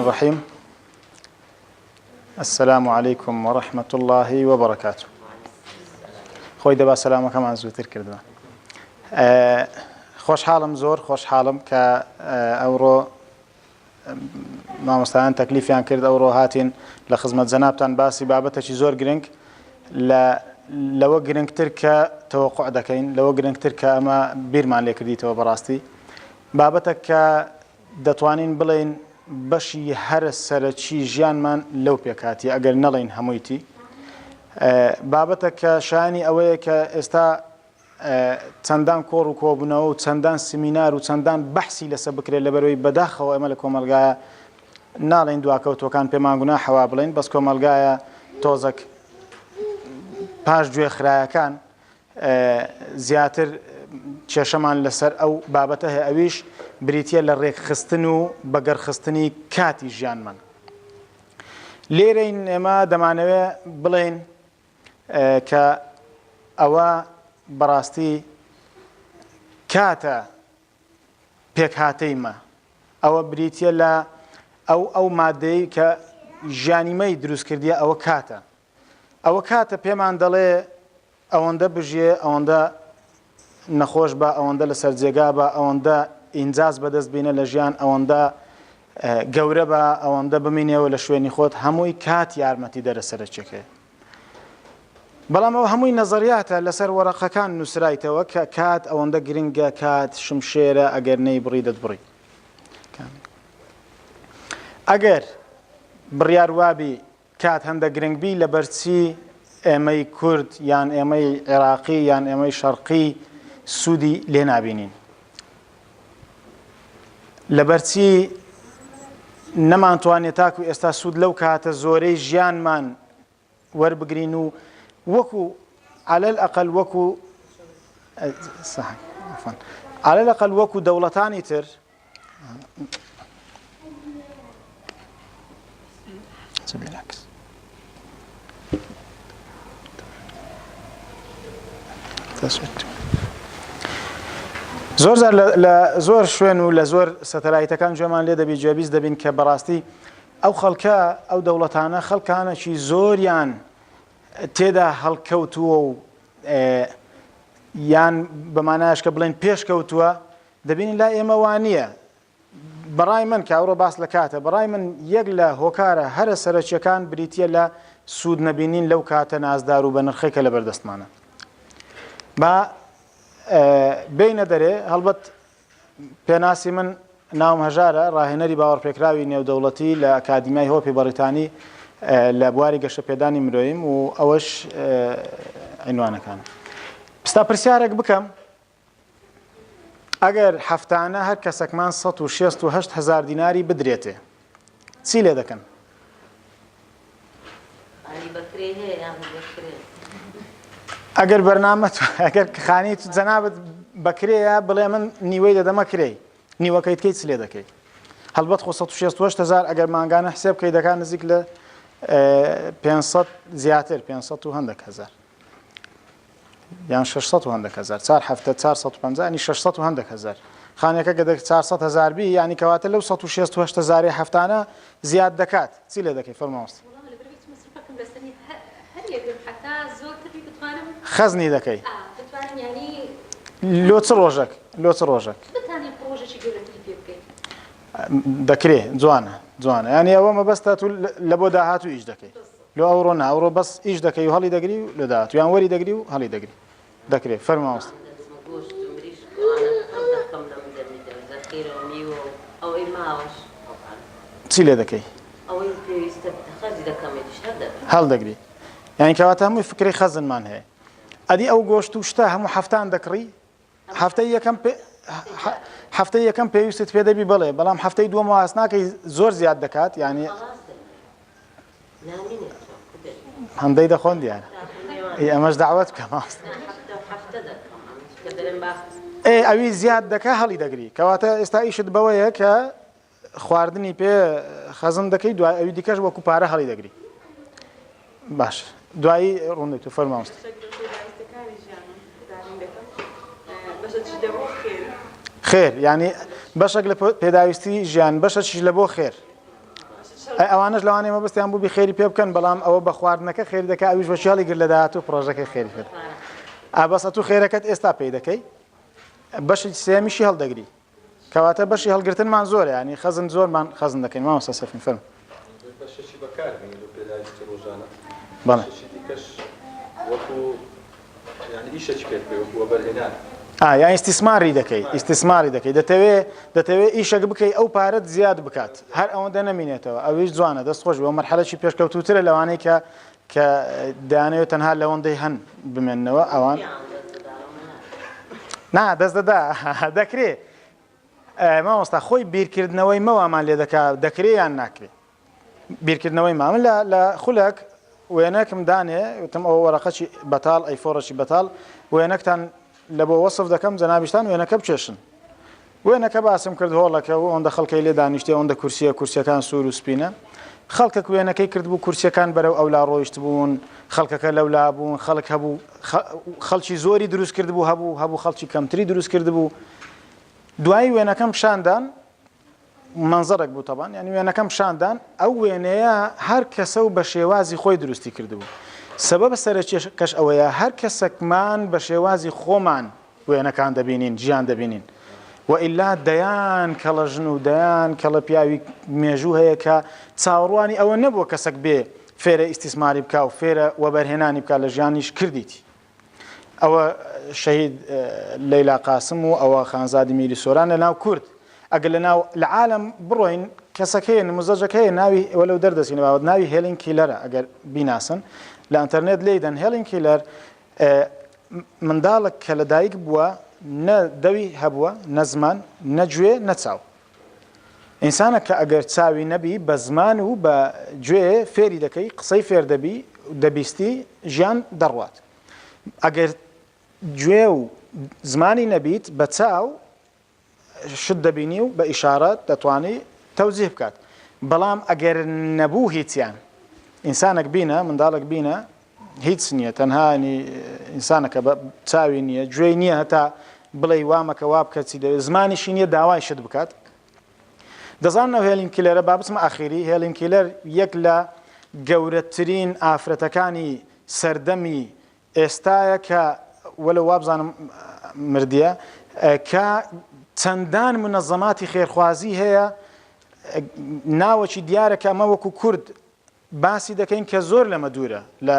الرحیم السلام علیکم ورحمة الله وبرکاته خۆی دەبا سەلامەکەمان زووتر کردووە خۆشحاڵم زۆر خۆشحاڵم کە ئەوڕۆ مامۆستایان تەکلیفیان کرد ئەوڕۆ هاتین لە خزمەت جەنابتان باسی بابەتێکی زۆر گرنگ لە لەوە گرنگتر کە تەوەقع دەکەین لەوە گرنگتر کە ئەمە بیرمان لێکردیتەوە بەڕاستی بابەتە کە دەتوانین بڵێین بەشی هەرە سەرەکی ژیانمان لەو پێکهاتیە ئەگەر نەڵێین هەموویتی بابەتە کە شایانی ئەوەیە کە ئێستا چەندان کۆڕ و کۆبوونەوە و چەندان سمینار و چەندان بەحسی لەسە بکرێت لەبەرەوەی بەداخەوە ئێمە لە کۆمەلگایە ناڵێن دواکەوتوەکان پێمان گوناحەوە بڵێن بەس کۆمەلگایە تۆزەک پاش گوێ خرایەکان زیاتر کێشەمان لەسەر ئەو بابەتە هەیە ئەویش بریتییە لە ڕێکخستن و بەگەڕخستنی کاتی ژیانمان. لێرەین ئێمە دەمانەوێ بڵێین کە ئەوە بەڕاستی کاتە پێکهاتەی مە ئەوە بریتییە لە ئەو ئەو مادەی کە ژیانی مەی دروست کردیە ئەوە کاتە. ئەوە کاتە پێمان دەڵێ ئەوەندە بژیێ، ئەوەندە نەخۆش بە، ئەوەندە لەسەر جێگا بە، ئەوەندە ئینجاز بەدەست بینە لە ژیان، ئەوەندە گەورە بە، ئەوەندە بمینەوە لە شوێنی خۆت، هەمووی کات یارمەتی دەرە سەرەکیەکەی. بەڵام ئەو هەمووی نەزەریاتە لەسەر وەرەقەکان نووسرایتەوە کە کات ئەوەندە گرنگە، کات شمشێرە ئەگەر نەیبڕی دەتبڕی. ئەگەر بڕیار وابی کات هەندە گرنگ بی لەبەرچی ئێمەی کورد یان ئێمەی عێراقی یان ئێمەی شەرقی سوودی لێ نابینین؟ لەبەرچی نەمانتوانێت تاکو ئێستا سوود لەو کاتە زۆرەی ژیانمان وەربگرین و وەکو على الأقل وەکو على الأقل وەکو دەوڵەتانی تر زۆر جار لە زۆر شوێن و لە زۆر سەتەلایتەکان گوێمان لێ دەبی گوێبیست دەبین کە بەڕاستی ئەو خەڵکە ئەو دەوڵەتانە خەڵکانێکی زۆریان تێدا هەڵکەوتووە و یان بەمانایش کە بڵێن پێشکەوتووە دەبینین لای ئێمە وا نییە. بەڕای من کە ئەوڕۆ باس لە کاتە، بەڕای من یەک لە هۆکارە هەرە سەرەکییەکان بریتییە لە سوود نەبینین لەو کاتە نازدار و بەنرخەی کە لەبەردەستمانە. با بێینە دەرێ، هەڵبەت پێناسی من ناوم هەژارە، ڕاهێنەری باوەڕپێکراوی نێودەوڵەتی لە ئەکادیمیای هۆپی بەڕیتانی لە بواری گەشەپێدانی مرۆییم و ئەوەش عینوانەکانم. پستا پرسیارێک بکەم، ئەگەر هەفتانە هەر کەسەکمان 168 هەزار دیناری بدرێتێ چی لێ دەکەن؟ ئەگەر بەرنامە ئەگەر خانی جەنابت بەکرێیە بڵێ من نیوەی دەدەمە کرێی نیوەکەی تکەی چ لێ دەکەی هەڵبەت خۆ 168 هزار ئەگەر مانگانە حسێب بکەی دەکات نزیک لە 500 زیاتر 500 و هەندێک هەزار یان 600 و هەندێک هەزار چار هەفتە 450 ینی 600 و هەندێک هەزار خانەکە گە 400 هەزار بی ینی کەواتە لەو 168 هەزاری هەفتانە زیاد دەکات چی لێ دەکەی فەرماوەست خەزنی دەکەی لۆ چ ڕۆژێک لۆ چ ڕۆژێک دەکرێ جوانە جوانە ینی ئەوە مەبەستە تو لە بۆ داهاتوو ئیش دەکەی لۆ ئەوڕۆ نا ئەوڕۆ بەس ئیش دەکەی و هەڵی دەگری و لۆ داهاتوو یان وەری دەگری و هەڵی دەگری دەکرێ فەرموو مامۆستا. چی لێ دەکەی؟ هەڵدەگری یانی کەواتە هەمووی فکرەی خەزنمان هەیە ئەدی ئەو گۆشت و شتە هەموو هەفتان دەکڕی هەفتەی یەکەم هەفتەی یەکەم پێویستت پێ دەبی بڵێ بەڵام هەفتەی دووەم واز ناکەی زۆر زیاد دەکات یعنی هەندەی دەخۆن دیارە ئەی ئەمەش داوت بکە ماست ئێ ئەوی زیاد دەکە هەڵی دەگری کەواتە ئێستا ئیشت بەوەیە کە خواردنی پێ خەزن دەکەی دوای ئەوی دیکەش وەکو پارە هەڵی دەگری باش دوایی ڕوون تو فەرماوست خێر یعنی بەشێک لە پێداویستی ژیان بەشەکیش لە بۆ خێر. ئەی ئەوانەش لەوانەیە مەبەستیان بووبی خێری پێ بکەن بەڵام ئەوە بە خواردنەکە خێری دەکا ئەویش وەچی هەڵیگرت لە داهاتوو پڕۆژەکەی خێری پێ ئا بەس ئەتوو خێرەکەت ئێستا پێی دەکەی بەشی سێمیشی هەڵدەگری کەواتە بەشی هەڵگرتنمان زۆرە ینی خەزن زۆرمان خەزن دەکەین مامۆستا سەفین فەرموو. بەشێکی بەکار بێنی لۆ پێداویستی ڕۆژانە بەڵێ. بەشێکی دیکەش وەکو یانی ئیشێکی پێ بکەی وەکو وەبەرهێنان. ئا یان ئیستیسماری دەکەی ئیستیسماری دەکەی دەتەوێ دەتەوێ ئیشەک بکەی ئەو پارەت زیاد بکات هەر ئەوەندە نەمینێتەوە ئەویش جوانە دەست خۆش بێ ئەو مەرحەلەکی پێشکەوتووترە لەوانەی کە کە دەیانەوێت تەنها لەوەندەی هەن بمێننەوە ئەوان نا دەست دەدا دەکرێ مامۆستا خۆی بیرکردنەوەی مەوامان لێ دەکا دەکرێ یان ناکرێ بیرکردنەوەی ما من لە خولەک وێنەکم دانێ وتم ئەوە وەرەقەکی بەتاڵ ئەیفۆڕەکی بەتاڵ وێنەکتان لە بۆ وەسف دەکەم جەنابیشتان وێنەکە بکێشن وێنەکە باسم کرد هۆڵەکە و ئەوەندە خەڵکەی لێ دانیشتێ ئەوەندە کورسیە کورسیەکان سوور و سپینە خەڵکەک وێنەکەی کردبوو کورسیەکان بەرەو ئەولا ڕۆیشت بوون خەڵکەکە لەولا بوون خەڵک هەبوو خەڵکی زۆری دروست کردبوو هەبوو هەبوو خەڵکی کەمتری دروست کردبوو دوایی وێنەکەم پیشاندان مەنزەرەک بوو تەبان یانی وێنەکەم پیشاندان ئەو وێنەیە هەر کەسە و بە شێوازی خۆی دروستی کردبوو سەبەبە سەرەکیەکەش ئەوەیە هەر کەسەکمان بە شێوازی خۆمان وێنەکان دەبینین ژیان دەبینین و ئیلا دەیان کەڵە ژن و دەیان کەڵە پیاوی مێژوو هەیە کە چاوەڕوانی ئەوە نەبووە کەسەک بێ فێرە ئیستیسماری بکا و فێرە وەبەرهێنانی بکا لە ژیانیش کردیتی ئەوە شەهید لەیلا قاسم و ئەوە خانزادی میری سۆران لە ناو کورد ئەگەر لە ناو لە عالم بڕۆین کەسەک هەیە نموزەجەک هەیە ناوی وەلو دەردەچینە باوەت ناوی هێلین کیلەرە ئەگەر بیناسن لە ئەتەرنێت لێی دەن هێلین کیلەر منداڵک کە لە دایک بووە نە دەوی هەبووە نە زمان نە گوێ نە چاو ئینسانە کە ئەگەر چاوی نەبی بە زمان و بە گوێ فێری دەکەی قسەی فێر دەبی دەبیستی ژیان دەڕوات ئەگەر گوێ و زمانی نەبیت بە چاو شت دەبینی و بە ئیشارە دەتوانی تەوجیه بکات بەڵام ئەگەر نەبوو هیچیان ئینسانێک بینە منداڵێک بینە هیچ نییە تەنها ئینسانەکە بە چاوی نییە گوێی نییە هەتا بڵێی وامەکە وا بکە چی دەوێت زمانیشی نییە داوای شت بکات دەزان ئەو هێلین کیلەرە با بچمە ئاخیری هێلین کیلەر یەک لە گەورەترین ئافرەتەکانی سەردەمی ئێستایە کە وەلو وابزانم مردیە کە چەندان منەزەماتی خێرخوازی هەیە ناوەکی دیارە کە ئەمە وەکو کورد باسی دەکەین کە زۆر لەمە دوورە لە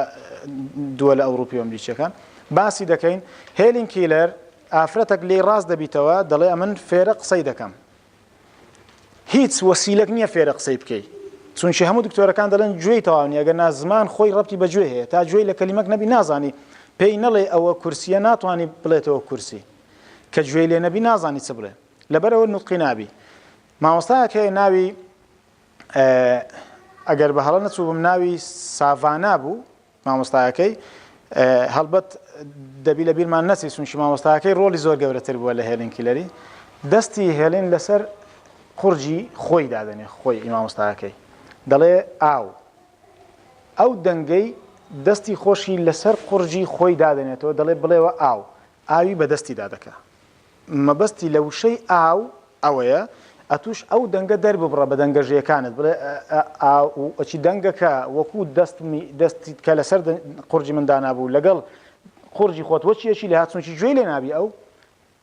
دووەلە ئەوروپی و ئەمریکیەکان باسی دەکەین هێلین کیلەر ئافرەتەک لێی ڕاست دەبیتەوە دەڵێ ئەمن فێرە قسەی دەکەم هیچ وەسیلەک نییە فێرە قسەی بکەی چونکی هەموو دکتۆرەکان دەڵێن گوێی تەواو نییە گەر نا زمان خۆی ڕەبتی بە گوێ هەیە تا گوێی لە کەلیمەک نەبی نازانی پێی نەڵێ ئەوە کورسیە ناتوانانی بڵێتەوە کورسی کە گوێی لێ نەبی نازانی چ بڵێ لەبەرەوە نوتقی نابی مامۆستایەک هەیە ناوی ئەگەر بە هەڵە نەچووبم ناوی ساڤانا بوو مامۆستایەکەی هەڵبەت دەبی لە بیرمان نەچی چونکی مامۆستاکەی ڕۆڵی زۆر گەورەتر بووە لە هێلین کیلەری دەستی هێلین لەسەر قورجی خۆی دادەنێ خۆی مامۆستاکەی دەڵێ ئاو ئەو دەنگەی دەستی خۆشی لەسەر قورجی خۆی دادەنێتەوە دەڵێ بڵێوە ئاو ئاوی بەدەستی دادەکە مەبەستی لە وشەی ئاو ئەوەیە ئەتوش ئەو دەنگە دەرببڕە بە دەنگە ژێکانت بڵێ ئە ئا و ئەچی دەنگەکە وەکوو دەستمی دەستیت کە لەسەر قورجی من دانابوو لەگەڵ قورجی خۆت وەکی یەکی لێهات چونکی گوێی لێ نابی ئەو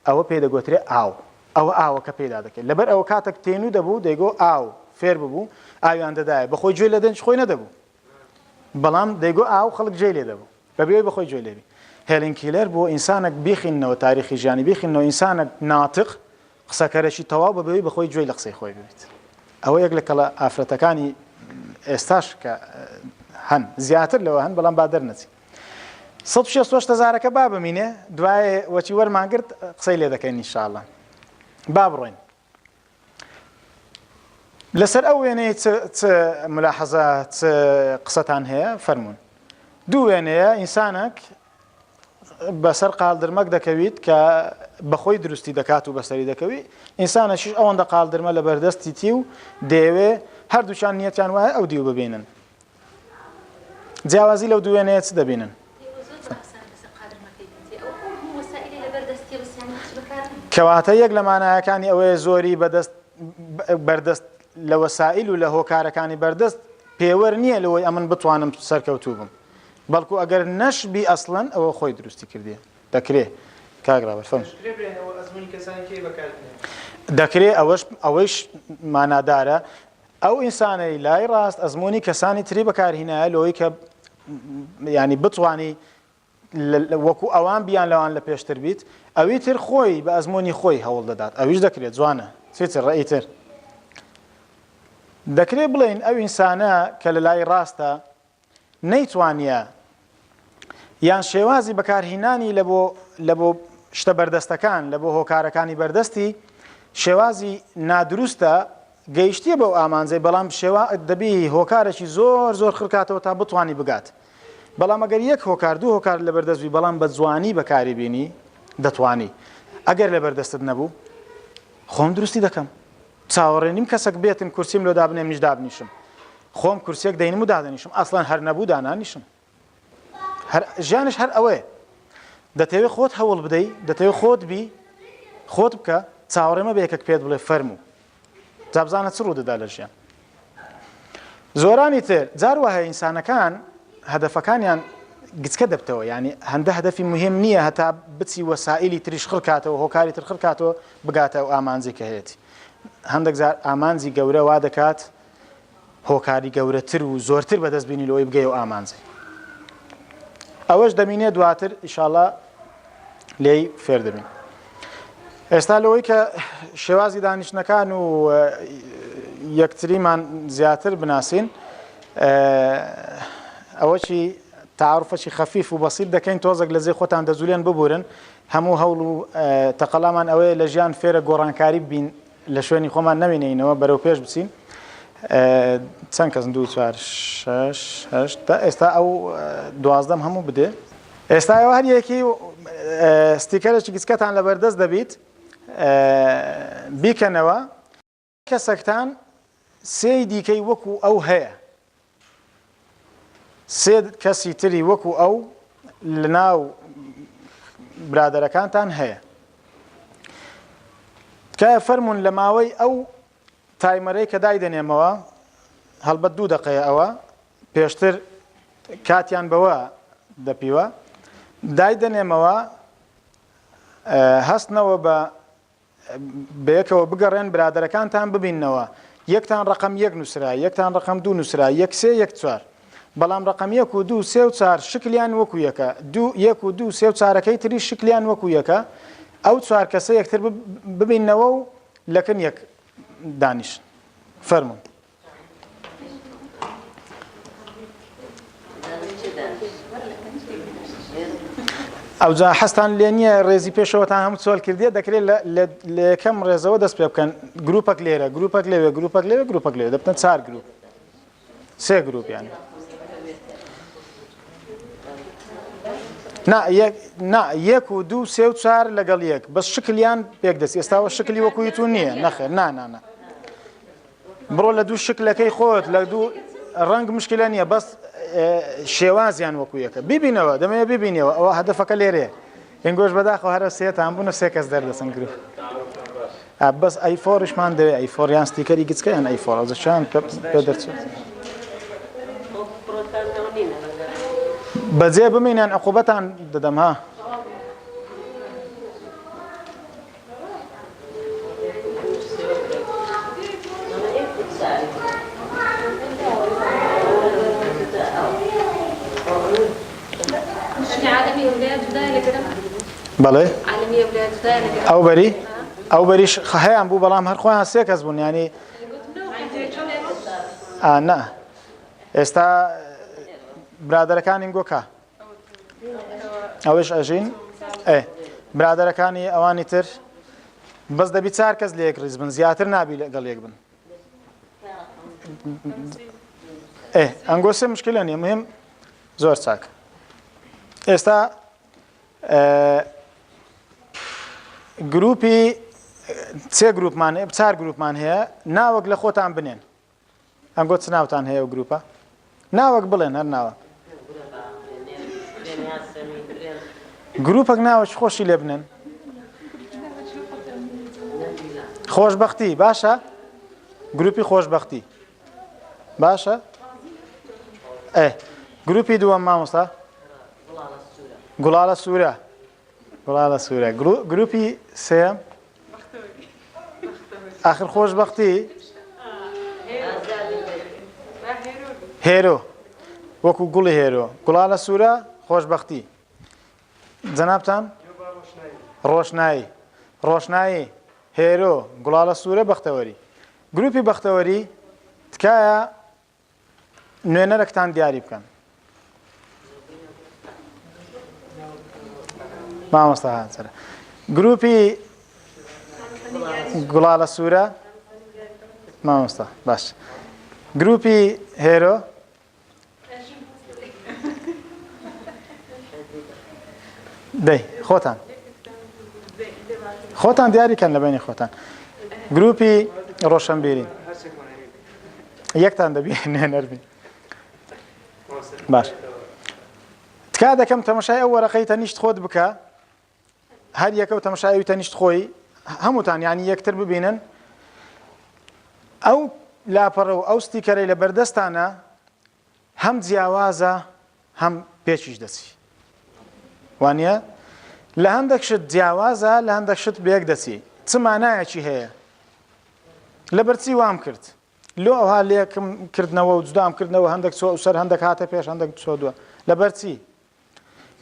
ئەوە پێی دەگۆترێ ئاو ئەوە ئاوەکە پێدا دەکەی لەبەر ئەوە کاتەک تێنوو دەبوو دەیگۆ ئاو فێر ببوو ئاویان دەدایە بەخۆی گوێی لە دەنگی خۆی نەدەبوو بەڵام دەیگۆ ئاو خەڵک جێی لێ دەبوو بەبێ ئەوەی بەخۆی گوێی لێ بی. هێلین کیلەر بۆ ئینسانەک بیخیننەوە تاریخی ژیانی بیخیننەوە ئینسانەک ناتق قسەکەرەکی تەواو بەبێ ئەوەی بەخۆی گوێی لە قسەی خۆی ببیت. ئەوە یەک لە کەڵە ئافرەتەکانی ئێستاش کە هەن زیاتر لەوە هەن بەڵام با دەرنەچین. 168 هەزارەکە با بمینێ دوایێ وەچی وەرمان گرت قسەی لێ دەکەین ئینشاءاللە. با بڕۆین. لەسەر ئەو وێنەیە چ چ ملاحەزە چ قسەتان هەیە فەرمونون دوو وێنەیە ئینسانێک بەسەر قالدرمەک دەکەویت کە بەخۆی دروستی دەکات و بەسەری دەکەوی ئینسانەشیش ئەوەندە قالدرمە لە بەردەستی و دەیەوێ هەردووچان نیەتیان وایە ئەو دیو ببینن جیاوازی لەو دوو وێنەیە چ دەبینن؟ کەواتە یەک لە مانایەکانی ئەوەیە زۆری بەدەست بەردەست. لە وەسائیل و لە هۆکارەکانی بەردەست پێوەر نییە لەوەی ئەمن بتوانم سەرکەوتوو بم بەڵکو ئەگەر نەشبی ئەسڵەن ئەوە خۆی دروستی کردیە. دەکرێ کاک ڕابەر فەرموو. دەشکرێ بڵێین ئەوە ئەزموونی کەسانی کێی بەکار بهێنن؟ دەکرێ ئەوەش ئەوەیش مانادارە ئەو ئینسانەی لای ڕاست ئەزموونی کەسانی تری بەکارهینایە لەوەی کە ینی بتوانی وەکو ئەوان بیان لەوان لە پێشتر بیت ئەوی تر خۆی بە ئەزموونی خۆی هەوڵ دەدات ئەویش دەکرێت جوانە چیتر ڕێی تر دەکرێت بڵێین ئەو ئینسانە کە لە لای ڕاستە نەیتوانیە یان شێوازی بەکارهینانی لە بۆ لە بۆ شتە بەردەستەکان لە بۆ هۆکارەکانی بەردەستی شێوازی نادروستە گەیشتیە بەو ئامانجەی بەڵام شێوا دەبی هۆکارێکی زۆر زۆر خڕکاتەوە تا بتوانی بگات بەڵام ئەگەر یەک هۆکار دوو هۆکار لەبەردەست بی بەڵام بە جوانی بەکاری بینی دەتوانی ئەگەر لەبەردەستت نەبوو خۆم دروستی دەکەم چاوەڕێ نیم کەسەک بێتن کورسیم لۆ دابنێ منیش دابنیشم خۆم کورسیەک دەینم و دادەنیشم ئەسڵەن هەر نەبوو دانانیشم هەر ژیانش هەر ئەوەیە دەتەوێت خۆت هەوڵ بدەی دەتەوێت خۆت بی خۆت بکە چاوەڕێ مەبە یەکەک پێت بڵێ فەرموو جا بزانە چ ڕوو دەدا لە ژیان زۆرانی تر جار وایە ئینسانەکان هەدەفەکانیان گچکە دەبتەوە یعنی هەندە هەدەفی مهم نییە هەتا بچی وەسائلی تریش خڕکاتەوە هۆکاری تر خڕکاتەوە بگاتە ئەو ئامانجی کە هەیەتی هەندێک جار ئامانجی گەورە وا دەکات هۆکاری گەورەتر و زۆرتر بەدەست بینی لەوەی بگەی و ئامانجی ئەوەش دەمینێ دواتر ئیشاڵا لێی فێر دەبین. ئێستا لەوەی کە شێوازی دانیشتنەکان و یەکتریمان زیاتر بناسین ئەوەچی تعارفەکی خەفیف و بەسیط دەکەین تۆزێک لە جێ خۆتان دەجولێن ببورن هەموو هەوڵ و تەقەلامان ئەوەیە لە ژیان فێرە گۆڕانکاری بین لە شوێنی خۆمان نەمێنینەوە بەرەو پێش بچین چەند کەسن دوو چوار شەش هەشت تا ئێستا ئەو دوازدەم هەموو بدێ ئێستا ئێوە هەر یەکی ستیکەرێکی گچکەتان لەبەردەست دەبیت بیکەنەوە کەسەکتان سێی دیکەی وەکو ئەو هەیە سێ کەسی تری وەکو ئەو لەناو برادەرەکانتان هەیە تکایە فەرمونون لە ماوەی ئەو تایمەرەی کە دایدەنێمەوە هەڵبەت دوو دەقەیە ئەوە پێشتر کاتیان بەوە دەپیوە دایدەنێمەوە هەستنەوە بە بەیەکەوە بگەڕێن برادەرەکانتان ببیننەوە یەکتان ڕەقەم یەک نووسرا یەکتان ڕەقەم دوو نووسرا یەک سێ یەک چوار بەڵام ڕەقەم یەک و دوو سێ و چوار شکلیان وەکو یەکە دوو یەک و دوو سێ و چارەکەی تری شکلیان وەکو یەکە ئەو چوار کەسە یەکتر ببیننەوە و لەکن یەک دانیشن فەرموون. ئەوجا حەزتان لێ نییە ڕێزی پێشەوەتان هەموو چۆل کردیە دەکرێت لە یەکەم ڕێزەوە دەست پێ بکەن گروپەک لێرە گروپەک لەوێ گروپەک لەوێ گروپەک لەوێ دەبتن چار گروپ سێ گروپ یان نا یەک نا یەک و دوو سێ و چار لەگەڵ یەک بەس شکلیان پێک دەست ئێستاوە شکلی وەکوی تو نییە نەخێر نا نا نا بڕۆ لە دوو شکلەکەی خۆت لە دوو ڕەنگ مشکلە نییە بەس شێوازیان وەکو یەکە بیبینەوە دەمەوێت ببینەوە ئەوە هەدەفەکە لێرەیە ئینگۆش بەداخەوە هەرە سێتان بوون و سێ کەس دەردەچن گروپ بەس ئەی فۆریشمان دەوێت ئەی فۆر یان ستیکەری گچکە یان ئەی فۆر ئەوجا چیان پێ دەرچێت بەجێ بمینن عقوبەتان دەدەم ها بەڵێ ئەو بەری ئەو بەریش هەیان بوو بەڵام هەر خۆیان سێ کەس بوون ینی نا ئێستا برادەرەکانین گۆکە ئەوەش ئەژین ئێ برادەرەکانی ئەوانی تر بەس دەبی چار کەس لە یەک ڕیز بن زیاتر نابی لەگەڵ یەک بن ئێ ئەنگۆ سێ مشکلە نییە مهم زۆر چاک ئێستا گروپی سێ گروپمان چار گروپمان هەیە ناوەک لە خۆتان بنێن ئەنگۆ چ ناوتان هەیە ئەو گروپە؟ ناوەک بڵێن هەر ناوەک. گروپەک ناوەکی خۆشی لێ بنێن. خۆشبەختی باشە؟ گروپی خۆشبەختی باشە ئێ گروپی دووەم مامۆستا گوڵاڵە سوورە گوڵاڵە سوورە گروپی سێم ئاخر خۆشبەختی هێرۆ وەکو گوڵی هێرۆ گوڵاڵە سوورە خۆشبەختی جەنابتان ڕۆشنایی ڕۆشنایی هێرۆ گوڵاڵە سوورە بەختەوەری گروپی بەختەوەری تکایە نوێنەرەکتان دیاری بکەن مامۆستا هاجەرە گروپی گوڵاڵە سوورە مامۆستا باش گروپی هێرۆ دەی خۆتان خۆتان دیاری کەن لە بینی خۆتان گروپی ڕۆشنبیری یەکتان دەبی نوێنەر بین باش تکا دەکەم تەمەشای ئەو وەرەقەی تەنیشت خۆت بکە هەر یەکە و تەمەشای ئەوی تەنیشت خۆی هەمووتان یانی یەکتر ببینن ئەو لاپەڕە و ئەو ستیکەرەی لە بەردەستانە هەم جیاوازە هەم پێچیش دەچی وانە لە هەندێک شت جیاوازە لە هەندێک شت بێک دەچی چ مانایەکی هەیە لەبەرچی وام کرد لۆ ئەوها لێکم کردنەوە و جودام کردنەوە هەندێک چۆ سەر هەندێک هاتە پێش هەندێک چۆ دووە لەبەرچی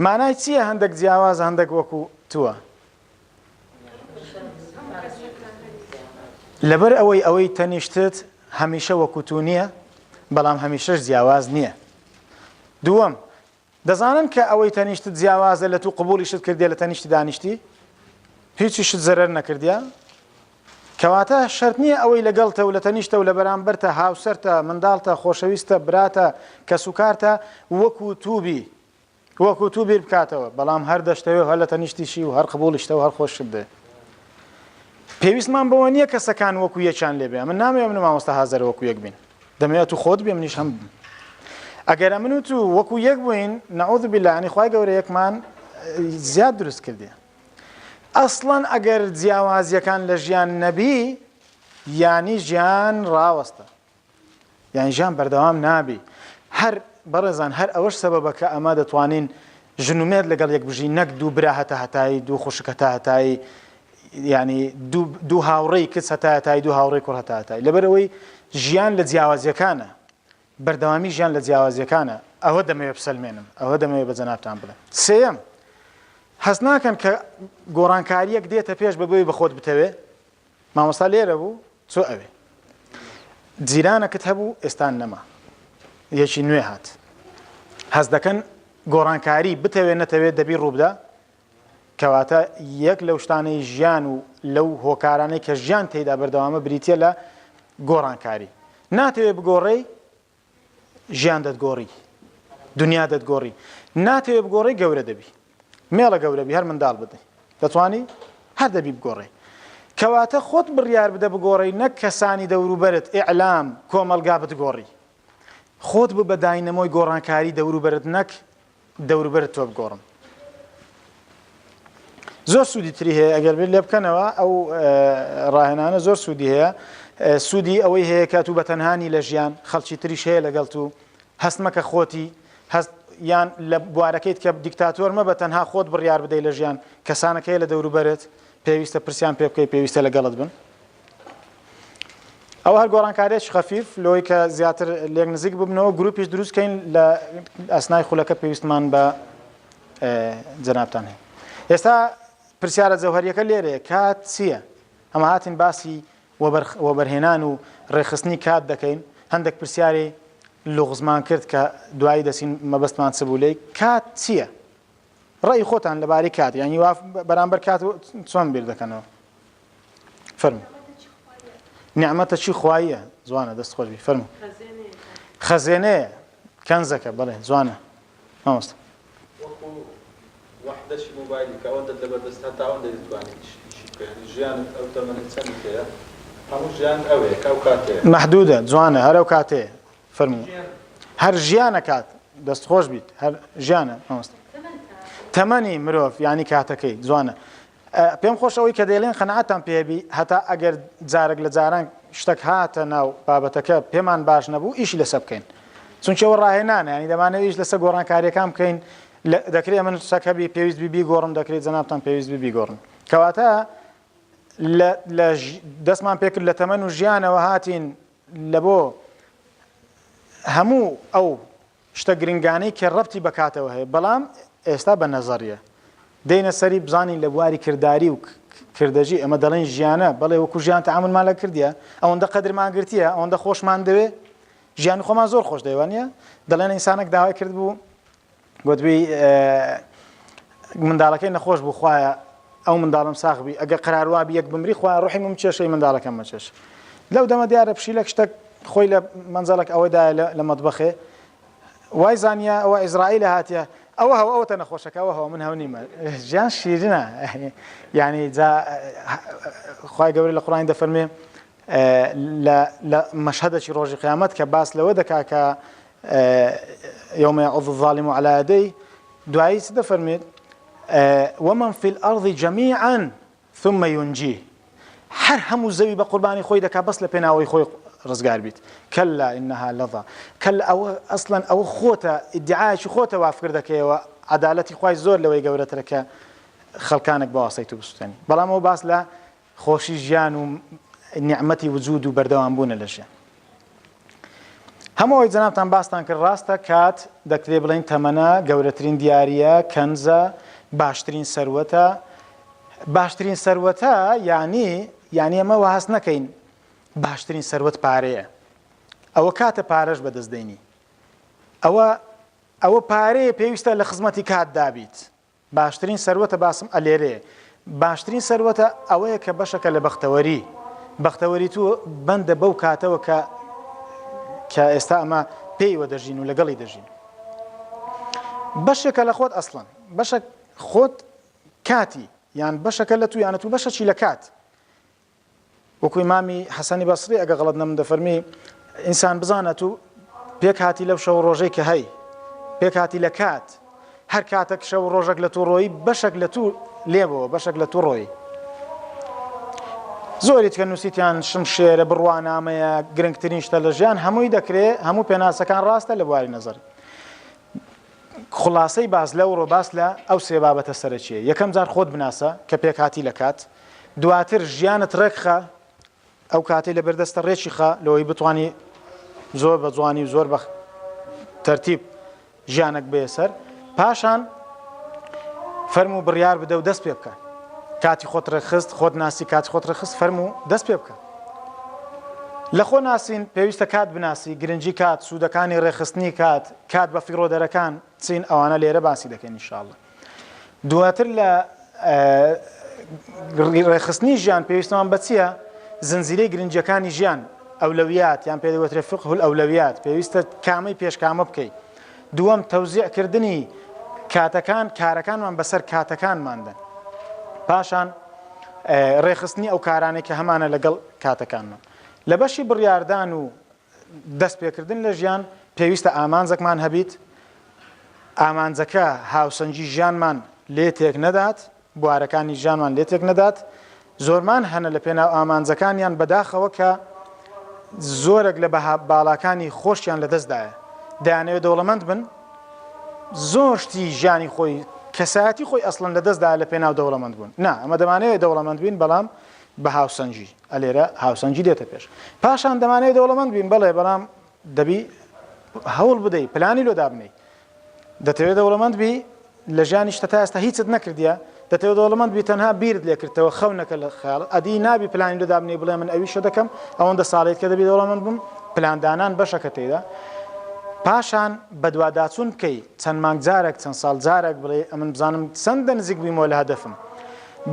مانای چییە هەندەک جیاوازە هەندەک وەکو تووە؟ لەبەر ئەوەی ئەوەی تەنیشتت هەمیشە وەکو تو نییە بەڵام هەمیشەش جیاواز نییە. دووەم، دەزانن کە ئەوەی تەنیشتت جیاوازە لە تو قبوڵیشت کردیە لە تەنیشتی دانیشتی؟ هیچیشت زەرەر نەکردیە؟ کەواتە شەرت نییە ئەوەی لەگەڵتە و لە تەنیشتە و لە بەرامبەرتە، هاوسەرتە، منداڵتە، خۆشەویستە، براتە، کەسوکارتە، وەکو تو بی، وەکو تو بیر بکاتەوە، بەڵام هەر دەشتەوێ و هەر لە تەنیشتیشی و هەر قبوڵیشتە و هەر خۆشت دەوێ. پێویستمان بەوە نییە کەسەکان وەکو یەکیان لێ بێ. ئەمن نامەوێ من و مامۆستا هازەر وەکو یەک بین. دەمەوێ ئەتوو خۆت بی منیش هەم بم. ئەگەر ئەمن و تو وەکو یەک بووین، نعوذ باللە، یانی خوای گەورە یەکمان زیاد دروست کردیە. ئەسڵەن ئەگەر جیاوازیەکان لە ژیان نەبی یانی ژیان ڕاوەستە یانی ژیان بەردەوام نابی هەر بەڕێزان هەر ئەوەش سەبەبە کە ئەمە دەتوانین ژن و مێرد لەگەڵ یەک بژی نەک دوو برا هەتا هەتایی دوو خوشک هەتا هەتایی ینی دوو هاوڕێی کچ هەتا هەتایی دوو هاوڕێی کوڕ هەتا هەتایی لەبەرئەوەی ژیان لە جیاوازیەکانە بەردەوامی ژیان لە جیاوازیەکانە، ئەوە دەمەوێت بسەلمێنم، ئەوە دەمەوێت بە جەنابتان بڵێم. سێیەم، هەست ناکەن کە گۆڕانکارییەک دێتە پێش بەبێ بە خۆت بتەوێ؟ مامۆستا لێرە بوو، چۆ ئەوێ. جیرانەکت هەبوو، ئێستا نەما. یەکی نوێ هات. هەست دەکەن گۆڕانکاری بتەوێ نەتەوێ دەبی ڕووبدا؟ کەواتە یەک لەو شتانەی ژیان و لەو هۆکارانەی کە ژیان تێیدا بەردەوامە بریتییە لە گۆڕانکاری. ناتەوێ بگۆڕێی، ژیان دەتگۆڕی، دنیا دەتگۆڕی. ناتەوێ بگۆڕێی گەورە دەبی. مێڵە گەورە بی هەر منداڵ بدەی. دەتوانی؟ هەر دەبی بگۆڕێی. کەواتە خۆت بڕیار بدە بگۆڕێی نەک کەسانی دەوروبەرت، ئیعلام، کۆمەڵگا بتگۆڕی. خۆت ببە داینەمۆی گۆڕانکاری دەوروبەرت نەک دەوروبەرت تۆ بگۆڕن. زۆر سوودی تری هەیە ئەگەر بیر لێ بکەنەوە ئەو ڕاهێنانە زۆر سوودی هەیە سوودی ئەوەی هەیە کە تو بە تەنهانی لە ژیان خەڵکی تریش هەیە لەگەڵ تو هەست مەکە خۆتی هەست یان لە بوارەکەیت کە دیکتاتۆر مە بە تەنها خۆت بڕیار بدەیت لە ژیان کەسانەکەی لە دەوروبەرت پێویستە پرسیان پێ بکەی پێویستە لەگەڵت بن ئەوە هەر گۆڕانکاریەکی خەفیف لۆی کە زیاتر لێک نزیک ببنەوە گروپیش دروست کەین لە ئەسنای خولەکە پێویستمان بە جەنابتان هەیە ئێستا پرسیارە جەوهەریەکە لێرەیە کات چییە ئەمە هاتین باسی وەبەرهێنان و ڕێکخستنی کات دەکەین هەندێک پرسیاری لوغزمان کرد کە دوایی دەچین مەبەستمان چ بوو لێی کات چییە ڕەئی خۆتان لەبارەی کات یانی وا بەرامبەر کات چۆن بیر دەکەنەوە فەرموو نیعمەتە چی خواییە جوانە دەست خۆش بی فەرموو خەزێنەیە کەنزەکە بەڵێ جوانە مامۆستا وەحدەشی مۆبایلی کە ئەوەندەت لەبەردەست هەتا ئەوەندە دەتوانیت ئیشی بکەی یانی ژیانت ئەو تەمەنەی چەندت هەیە هەموو ژیانت ئەوەیە کە ئەو کاتەیە. مەحدودە جوانە هەر ئەو کاتەیە فەرموو هەر ژیانە کات دەست خۆش بیت هەر ژیانە مامۆستا تەمەنی مرۆڤ یانی کاتەکەی جوانە پێم خۆش ئەوەی کە دەیڵێن قەناعەتان پێبی هەتا ئەگەر جارێک لە جاران شتەک هاتە ناو بابەتەکە پێمان باش نەبوو ئیشی لەسە بکەین چونکە ئەوە ڕاهێنانە یانی دەمانەوێت ئیش لەسەر گۆڕانکاریەکان بکەین دەکرێت من شتەک هەبی پێویست بی بیگۆڕم دەکرێت جەنابتان پێویست بی بیگۆڕن کەواتە لە دەستمان پێکرد لە تەمەن و ژیانەوە هاتین لە بۆ هەموو ئەو شتە گرنگانەی کە ڕەبتی بە کاتەوە هەیە، بەڵام ئێستا بە نەزەریە. دێینە سەری بزانین لە بواری کرداری و کردەجی ئەمە دەڵێن ژیانە، بەڵێ وەکو ژیان تەعامولمان لە کردیە، ئەوەندە قەدرمان گرتیە، ئەوەندە خۆشمان دەوێ، ژیانی خۆمان زۆر خۆش دەوێ وانیە؟ دەڵێن ئینسانێک داوای کرد بوو گوتبی منداڵەکەی نەخۆش بوو خوایە ئەو منداڵم ساغ بی ئەگەر قەرار وابی یەک بمری خوایە ڕۆحی من بچێشەی منداڵەکەم مەچێش لەو دەمە دیارە پشیلەک شتەک خۆی لە مەنزەڵەک ئەوەدایە لە مەتبەخێ وای زانیە ئەوە ئیزرائیلە هاتیە ئەوە هەوە ئەوەتە نەخۆشەکە ئەوە هەوە من هەو نیمە ژیان شیرنە یعنی جا خوای گەورە لە قورئان دەفەرمێ لە مەشهەدەکی ڕۆژی قیامەت کە باس لەوە دەکا کە يوم يعض الظالم على يديه دوایی چ دەفەرمێت ومن في الأرض جميعا ثم ينجيه هەر هەموو زەوی بە قوربانی خۆی دەکا بەس لە پێناوەی خۆی ڕزگار بیت كلا إنها لظى کەل ئەوە ئەسڵەن ئەوە خۆتە ئیدعایەکی خۆتە وا فکر دەکەیەوە عەدالەتی خوای زۆر لەوەی گەورەترە کە خەڵکانێک بە واسطەی تو بسوتێنی بەڵام ئەوە باس لە خۆشی ژیان و نیعمەتی وجود و بەردەوام بوونە لە ژیان. هەموو ئەوەی جەنابتان باستان کرد ڕاستە، کات دەکرێ بڵێین تەمەنە، گەورەترین دیارییە، کەنزە، باشترین سەروەتە. باشترین سەروەتە یانی یانی ئەمە وا هەست نەکەین باشترین سەروەت پارەیە. ئەوە کاتە پارەش بەدەست دێنی. ئەوە ئەوە پارەیە پێویستە لە خزمەتی کاتدا بیت. باشترین سەروەتە باسم ئەلێرەیە باشترین سەروەتە ئەوەیە کە بەشەکە لە بەختەوەری بەختەوەری تو بەندە بەو کاتەوە کە کە ئێستا ئەمە پێیوە دەژین و لەگەڵی دەژین بەشێکە لە خۆت ئەسڵەن بەشە خۆت کاتی یان بەشەکە لە تو یانە تو بەشەکی لە کات وەکو ئیمامی حەسەنی بەسری ئەگە غەڵەت نەم دەفەرمی ئینسان بزانە تو پێک هاتی لەو شەو ڕۆژەی کە هەی پێک هاتی لە کات هەر کاتێک شەو ڕۆژێک لە تو ڕۆیی بەشێک لە تو لێبەوە بەشێک لە تو ڕۆیی زۆری تکە نووسیتیان شمشێرە بڕوانامەیە گرنگترین شتە لە ژیان هەمووی دەکرێ هەموو پێناسەکان ڕاستە لە بواری نەزەری خلاصەی باس لەوڕۆ باس لە ئەو سێ بابەتە سەرەکیە یەکەم جار خۆت بناسە کە پێکهاتی لە کات دواتر ژیانت ڕێکخە ئەو کاتەی لە بەردەستە ڕێکی خە لەوەی بتانی زۆر بە جوانی و زۆر بە تەرتیب ژیانێک بێ سەر پاشان فەرموو بڕیار بدە و دەست پێ بکە کاتی خۆت ڕێکخست خۆت ناسی کاتی خۆت ڕێکخست فەرموو دەست پێ بکە لە خۆ ناسین پێویستە کات بناسی گرنگی کات سوودەکانی ڕێکخستنی کات کات بە فیڕۆدەرەکان چین ئەوانە لێرە باسی دەکەین ان شاء الله دواتر لە ڕێکخستنی ژیان پێویستمان بە چییە؟ زنجیرەی گرنگیەکانی ژیان، ئەولەویات یان پێ دەگوترێ فقه الأولویات، پێویستە کامەی پێش کامە بکەی. دووەم تەوزیع کردنی کاتەکان، کارەکانمان بەسەر کاتەکانماندا. پاشان ڕێکخستنی ئەو کارانەی کە هەمانە لەگەڵ کاتەکانمان. لە بەشی بڕیاردان و دەست پێکردن لە ژیان پێویستە ئامانجەکمان هەبیت، ئامانجەکە هاوسەنگی ژیانمان لێ تێک نەدات، بوارەکانی ژیانمان لێ تێک نەدات، زۆرمان هەنە لە پێناو ئامانجەکانیان بەداخەوە کە زۆرێک لە بەها باڵاکانی خۆشیان لەدەستدایە، دەیانەوێت دەوڵەمەند بن، زۆر شتی ژیانی خۆی کەسایەتی خۆی ئەسڵەن لەدەستدا لە پێناو دەوڵەمەند بوون، نا ئەمە دەمانەوێت دەوڵەمەند بین بەڵام بە هاوسەنگی. ئەلێرە هاوسەنگی دێتە پێش. پاشان دەمانەوێت دەوڵەمەند بین، بەڵێ، بەڵام دەبی هەوڵ بدەی، پلانی لۆ دابنێی. دەتەوێت دەوڵەمەند بی، لە ژیانیشتە تا ئێستا هیچت نەکردیە، دەتەوێت دەوڵەمەند بی تەنها بیرت لێ کردتەوە، خەونەکە لە خەیاڵت، ئەدی نابی پلانی لۆ دابنێی بڵێ من ئەویشە دەکەم، ئەوەندە ساڵێت کە دەبی دەوڵەمەند بم، پلاندانان بەشەکە تێیدا. پاشان بەدواداچوون بکەی، چەند مانگ جارێک، چەند ساڵ جارێک بڵێ ئەمن بزانم چەندە نزیک بوویمەوە لە هەدەفم.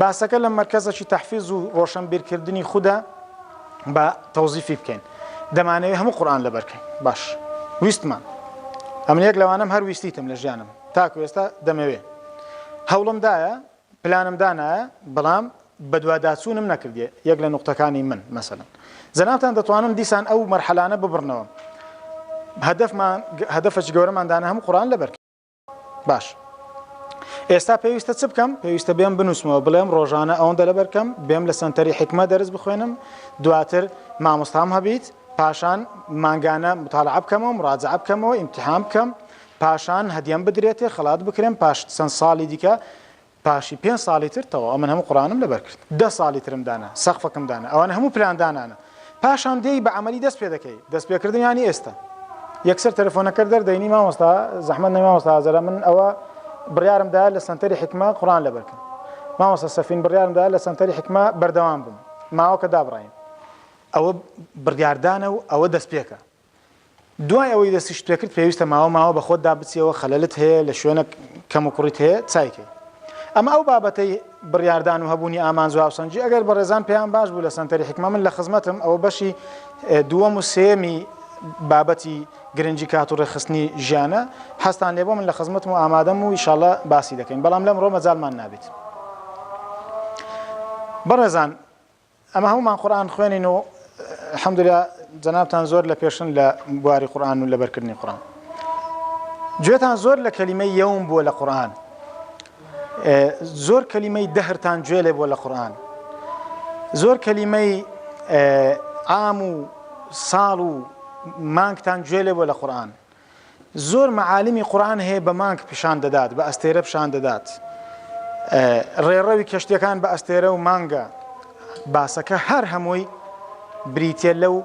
باسەکە لە مەرکەزەکی تەحفیز و ڕۆشەنبیرکردنی خودە با تەوزیفی بکەین دەمانەوێت هەموو قورئان لەبەر کەین باش ویستمان ئەمن یەک لەوانەم هەر ویستیتم لە ژیانم تاکو ئێستا دەمەوێ هەوڵم دایە پلانم دانایە بەڵام بەدواداچوونم نەکردیە یەک لە نوقتەکانی من مەسەلەن جەنابتان دەتوانن دیسان ئەو مەرحەلانە ببڕنەوە هەدەفمان هەدەفەکی گەورەمان دانا هەموو قورئان لەبەر باش. ئێستا پێویستە چ بکەم؟ پێویستە بێم بنووسمەوە بڵێم ڕۆژانە ئەوەندە لەبەر کەم، بێم لە سەنتەری حیکمە دەرس بخوێنم، دواتر مامۆستام هەبیت، پاشان مانگانە متالعە بکەمەوە، مراجعە بکەمەوە، ئیمتیحان بکەم، پاشان هەدیەم بدرێتێ، خەڵات بکرێم، پاش چەند ساڵی دیکە پاشی پێنج ساڵی تر تەواو من هەموو قورئانم لەبەر کرد دە ساڵی ترم دانا سەقفەکم دانا ئەوانە هەموو پلان دانانە پاشان دێی بە عەمەلی دەست پێ دەکەی دەست پێکردن یانی ئێستا یەکسەر تەلەفۆنەکەت دەردەینی مامۆستا زەحمەت نەی مامۆستا ئازەرا من ئەوە بڕیارم دا لە سەنتەری حیکمە قورئان لەبەر کەم مامۆستا سەفین بڕیارم دا لە سەنتەری حیکمە بەردەوام بم ماوەکە دابڕین ئەوە بڕیاردانە و ئەوە دەستپێکە دوای ئەوەی دەستیشت پێکرد پێویستە ماوە ماوە بە خۆتدا بچیەوە خەلەلت هەیە لە شوێنە کەموکوڕیت هەیە چایکەی. ئەمە ئەو بابەتەی بڕیاردان و هەبوونی ئامانج و هاوسەنگی ئەگەر بەڕێزان پێیان باش بوو لە سەنتەری حیکمە من لە خزمەتم ئەوە بەشی دووەم و سێیەمی بابەتی گرنگی کات و ڕێکخستنی ژیانە حەزتان لێ بۆ من لە خزمەتم و ئامادەم و ئیشاڵڵا باسی دەکەین بەڵام لەمڕۆ مەجالمان نابێت بەڕێزان ئەمە هەموومان قورئان خوێنین و الحمدللە جەنابتان زۆر لە پێشن لە بواری قورئان و لەبەرکردنی قورئان گوێتان زۆر لە کەلیمەی یەوم بووە لە قورئان زۆر کەلیمەی دەهرتان گوێ لێ بووە لە قورئان زۆر کەلیمەی عام و ساڵ و مانگتان گوێ لێ بووە لە قورئان زۆر مەعالمی قورئان هەیە بە مانگ پیشان دەدات، بە ئەستێرە پیشان دەدات. ڕێڕەوی کەشتیەکان بە ئەستێرە و مانگە. باسەکە هەر هەمووی بریتیە لەو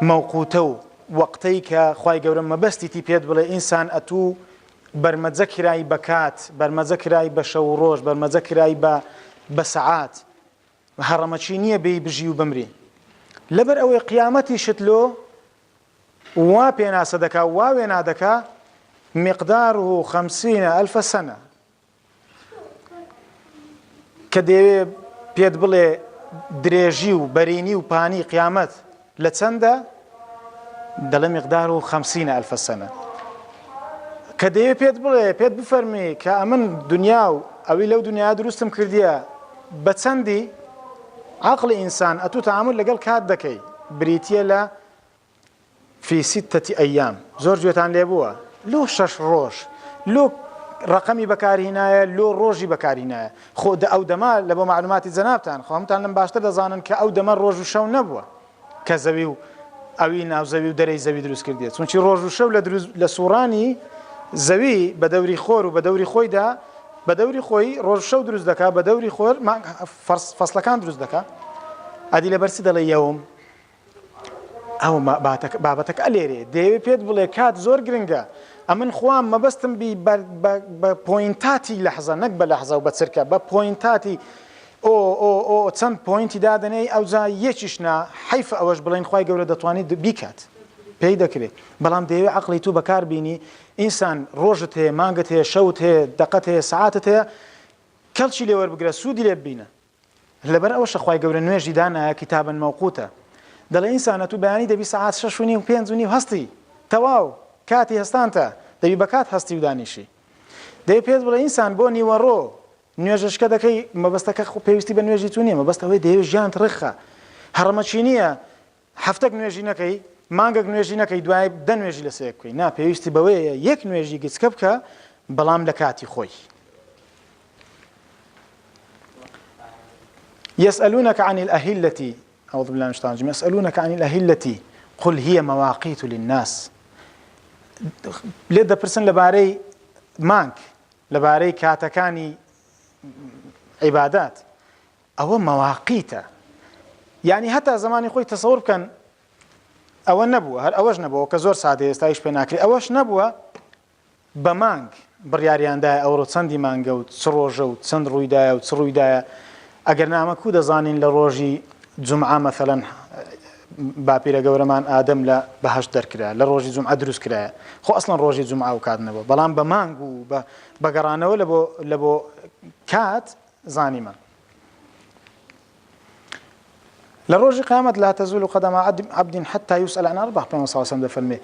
مەوقوتە و وەقتەی کە خوای گەورە مەبەستیتی پێت بڵێ ئینسان ئەتوو بەرمەجە کرای بە کات، بەرمەجە کرای بە شەو و ڕۆژ، بەرمەجە کرای بە بە سەعات. هەڕەمەکی نییە بێی بژی و بمری. لەبەر ئەوەی قیامەتیشت لۆ وا پێناسە دەکا و وا وێنا دەکا، مقداره خمسین الف سنە، کە دەیەوێ پێت بڵێ درێژی و بەرینی و پانی قیامەت لە چەندە، دەڵێ مقداره خمسین الف سنە. کە دەیەوێ پێت بڵێ، پێت بفەرمی کە ئەمن دنیا و ئەوی لەو دنیا دروستم کردیە بە چەندی، عەقڵی ئینسان ئەتوو تەعامول لەگەڵ کات دەکەی بریتیە لە فی ستە ایام زۆر گوێتان لێ بووە لۆ شەش ڕۆژ لۆ ڕەقەمی بەکارهینایە لۆ ڕۆژی بەکارهینایە خۆ دە ئەو دەمە لە بۆ معلوماتی جەنابتان خۆ هەمووتان لەم باشتر دەزانن کە ئەو دەمە ڕۆژ و شەو نەبووە کە زەوی و ئەوی ناو زەوی و دەرەی زەوی دروست کردیە چونکی ڕۆژ و شەو لە دروست لە سوڕانی زەوی بە دەوری خۆر و بە دەوری خۆیدا بە دەوری خۆی ڕۆژ و شەو دروست دەکا بە دەوری خۆر فەسڵەکان دروست دەکا ئەدی لەبەر چ دەڵێ یەوم ئەو بابەتەکە لێرێ دەیەوێ پێت بڵێ کات زۆر گرنگە ئەمن خوام مەبەستم بی بە point اتی لەحزە نەک بە لەحزە و بە چرکە بە point اتی ئۆ ئۆ ئۆ چەند point ی دادەنێی ئەوجا یەکیش نا حەیفە ئەوەش بڵێین خوای گەورە دەتوانێت بیکات پێی دەکرێت بەڵام دەیەوێت عەقڵی تو بەکار بینی ئینسان ڕۆژت هەیە مانگت هەیە شەوت هەیە دەقەت هەیە سەعاتت هەیە کەڵکی لێ وەربگرە سوودی لێ ببینە لەبەر ئەوەشە خوای گەورە نوێژی دانایە کتابا مەوقوتە دەڵێ ئینسان ئەتوو بەیانی دەبی سەعات شەش و نیو پێنج و نیو هەستی تەواو کاتی هەستانتە دەبی بەکات هەستی و دانیشی دەی پێت بڵێ ئینسان بۆ نیوەڕۆ نوێژەشکە دەکەی مەبەستەکە خۆ پێویستی بە نوێژی تو نیە مەبەست ئەوەی دەیەوێ ژیانت ڕێکخا هەڕەمەکی نیە هەفتەک نوێژی نەکەی مانگەک نوێژی نەکەی دوای دە نوێژی لەسەر یەک بکەی نا پێویستی بەوەیە یەک نوێژی گچکە بکە بەڵام لە کاتی خۆی يسألونك عن الأهلة أعوذ بالله من الشيطان الرجيم يسألونك عن الأهلة قل هي مواقيت للناس لێت دەپرسن لەبارەی مانگ لەبارەی کاتەکانی عیبادات ئەوە مەواقیتە یعنی هەتا زمانی خۆی تەسەور بکەن ئەوە نەبووە هەر ئەوەش نەبووە کە زۆر سادە ئێستایش پێ ناکرێ ئەوەش نەبووە بە مانگ بڕیاریاندایە ئەوڕۆ چەندی مانگە و چ ڕۆژە و چەند ڕوویدایە و چ ڕوویدایە ئەگەر نامە کو دەزانین لە ڕۆژی جومعە مەسەلەن باپیرە گەورەمان ئادەم لە بەهەشت دەرکرا لە ڕۆژی جومعە دروست کرایە خۆ ئەسڵەن ڕۆژی جومعە ئەو کات نەبووە بەڵام بە مانگ و بە بە گەڕانەوە لە بۆ لە بۆ کات زانیمان لە ڕۆژی قیامەت لا تزول قدم عبد حتى يسأل عن أربع پێغەمبەر صلی الله علیه و سلم دەفەرمێ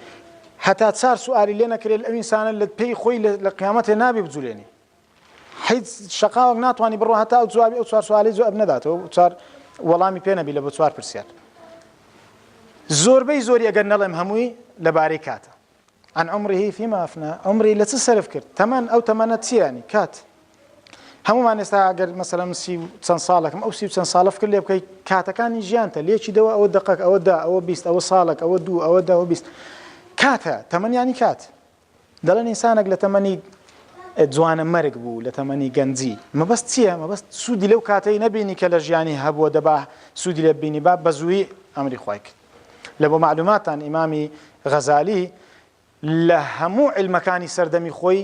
هەتا چار سوالی لێ نەکرێت ئەو ئینسانە لە پێی خۆی لە قیامەتێ نابێ بجولێنی هیچ شەقاوەک ناتوانانی بڕۆ هەتا ئەو جوابی ئەو چوار سوالی جواب نەداتەوە چوار وەڵامی پێ نەبی لە بۆ چوار پرسیار زۆربەی زۆری ئەگەر نەڵێم هەمووی لەبارەی کاتە. عن عمره فيما أفنى عمری لە چ سەرف کرد؟ تەمەن ئەو تەمەنە چییە یانی کات هەمومان ئێستا ئەگەر مەسەلەن سی و چەند ساڵێکم ئەو سی و چەند ساڵە فکر لێ بکەی کاتەکانی ژیانتە لێکی دەوە ئەوە دقەک ئەوە دا ئەوە 20 ئەوە ساڵێک ئەوە دوو ئەوە دە ئەوە 20 کاتە تەمەن یانی کات دەڵێن ئینسانێک لە تەمەنی جوانە مەرگ بوو لە تەمەنی گەنجی مەبەست چییە مەبەست سوودی لەو کاتەی نەبینی کە لە ژیانی هەبووە دەبا سوودی لێ بینی با بە زووی ئەمری خوای کرد لە بۆ مەعلوماتان ئیمامی غەزالی لە هەموو عیلمەکانی سەردەمی خۆی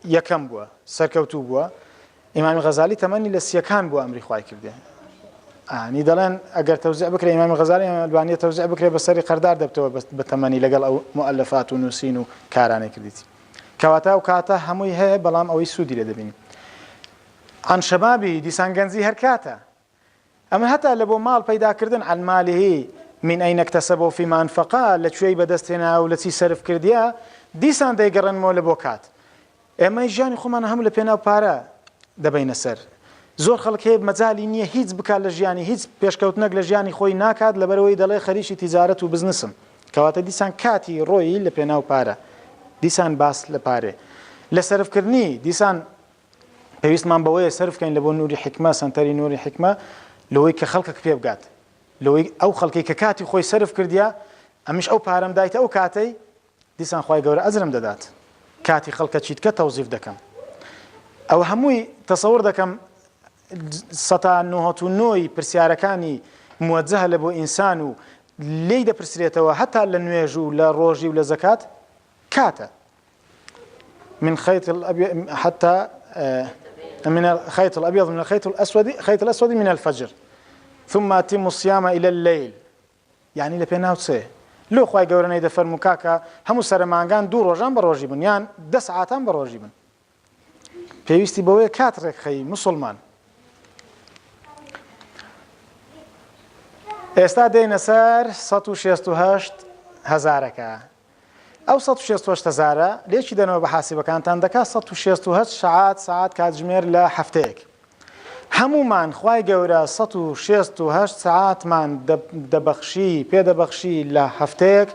یەکەم بووە سەرکەوتوو بووە ئیمامی غەزالی تەمەنی لە سیەکان بووە ئەمری خوای کردێ ئانی دەڵێن ئەگەر تەوزیع بکرێ ئیمامی غەزالی ئیمام ئەلبانیە تەوزیع بکرێ بەسەری قەردار دەبتەوە بە تەمەنی لەگەڵ ئەو مؤلفات و نووسین و کارانەی کردیتی کەواتە ئەو کاتە هەمووی هەیە بەڵام ئەوەی سوودی لێ دەبینی عن شبابی دیسان گەنجی هەر کاتە ئەمن هەتا لە بۆ ماڵ پەیدا کردن عن ماله من أين اكتسبه وفيما أنفقه لە کوێی بەدەست هێناوە و لە چی سەرف کردیە دیسان دەیگەڕێنمەوە لە بۆ کات ئێمە ژیانی خۆمان هەموو لە پێناو پارە دەبەینە سەر. زۆر خەڵک هەیە مەجالی نییە هیچ بکات لە ژیانی، هیچ پێشکەوتنەک لە ژیانی خۆی ناکات لەبەرئەوەی دەڵێ خەریکی تیجارەت و بزنسم. کەواتە دیسان کاتی ڕۆیی لە پێناو پارە. دیسان باس لە پارێ. لە سەرفکردنی دیسان پێویستمان بەوەیە سەرف کەین لە بۆ نوری حیکمە، سەنتەری نوری حیکمە لەوەی کە خەڵکەک پێ بگات. لەوەی ئەو خەڵکەی کە کاتی خۆی سەرف کردیە ئەمیش ئەو پارەم دایتە ئەو کاتەی دیسان خوای گەورە ئەجرم دەدات کاتی خەڵکە چیتکە تەوزیف دەکەم ئەوە هەمووی تەسەور دەکەم سەتا نۆهەت و نۆی پرسیارەکانی موەجەهە لە بۆ ئینسان و لێی دەپرسرێتەوە هەتا لە نوێژ و لە ڕۆژی و لە زەکات کاتە من خيط الأبيض حتى من الخيط الأبيض من الخيط الأسود خيط الأسود من الفجر ثم أتم الصيام إلى الليل یانی لە پێناو چێ؟ لۆ خوای گەورە نەیدەفەرموو کاکە هەموو سەرە مانگان دوو ڕۆژان بە ڕۆژی بن یان دە سەعاتان بە ڕۆژی بن پێویستی بەوەیە کات ڕێکخەی مسوڵمان ئێستا دێنە سەر 168 هەزارەکە ئەو 168 هەزارە لێکی دەنەوە بە حاسیبەکانتان دەکات 168 سەعات سەعات کاتژمێر لە هەفتەیەک هەموومان خوای گەورە 168 سەعاتمان دەبەخشی پێ دەبەخشی لە هەفتەیەک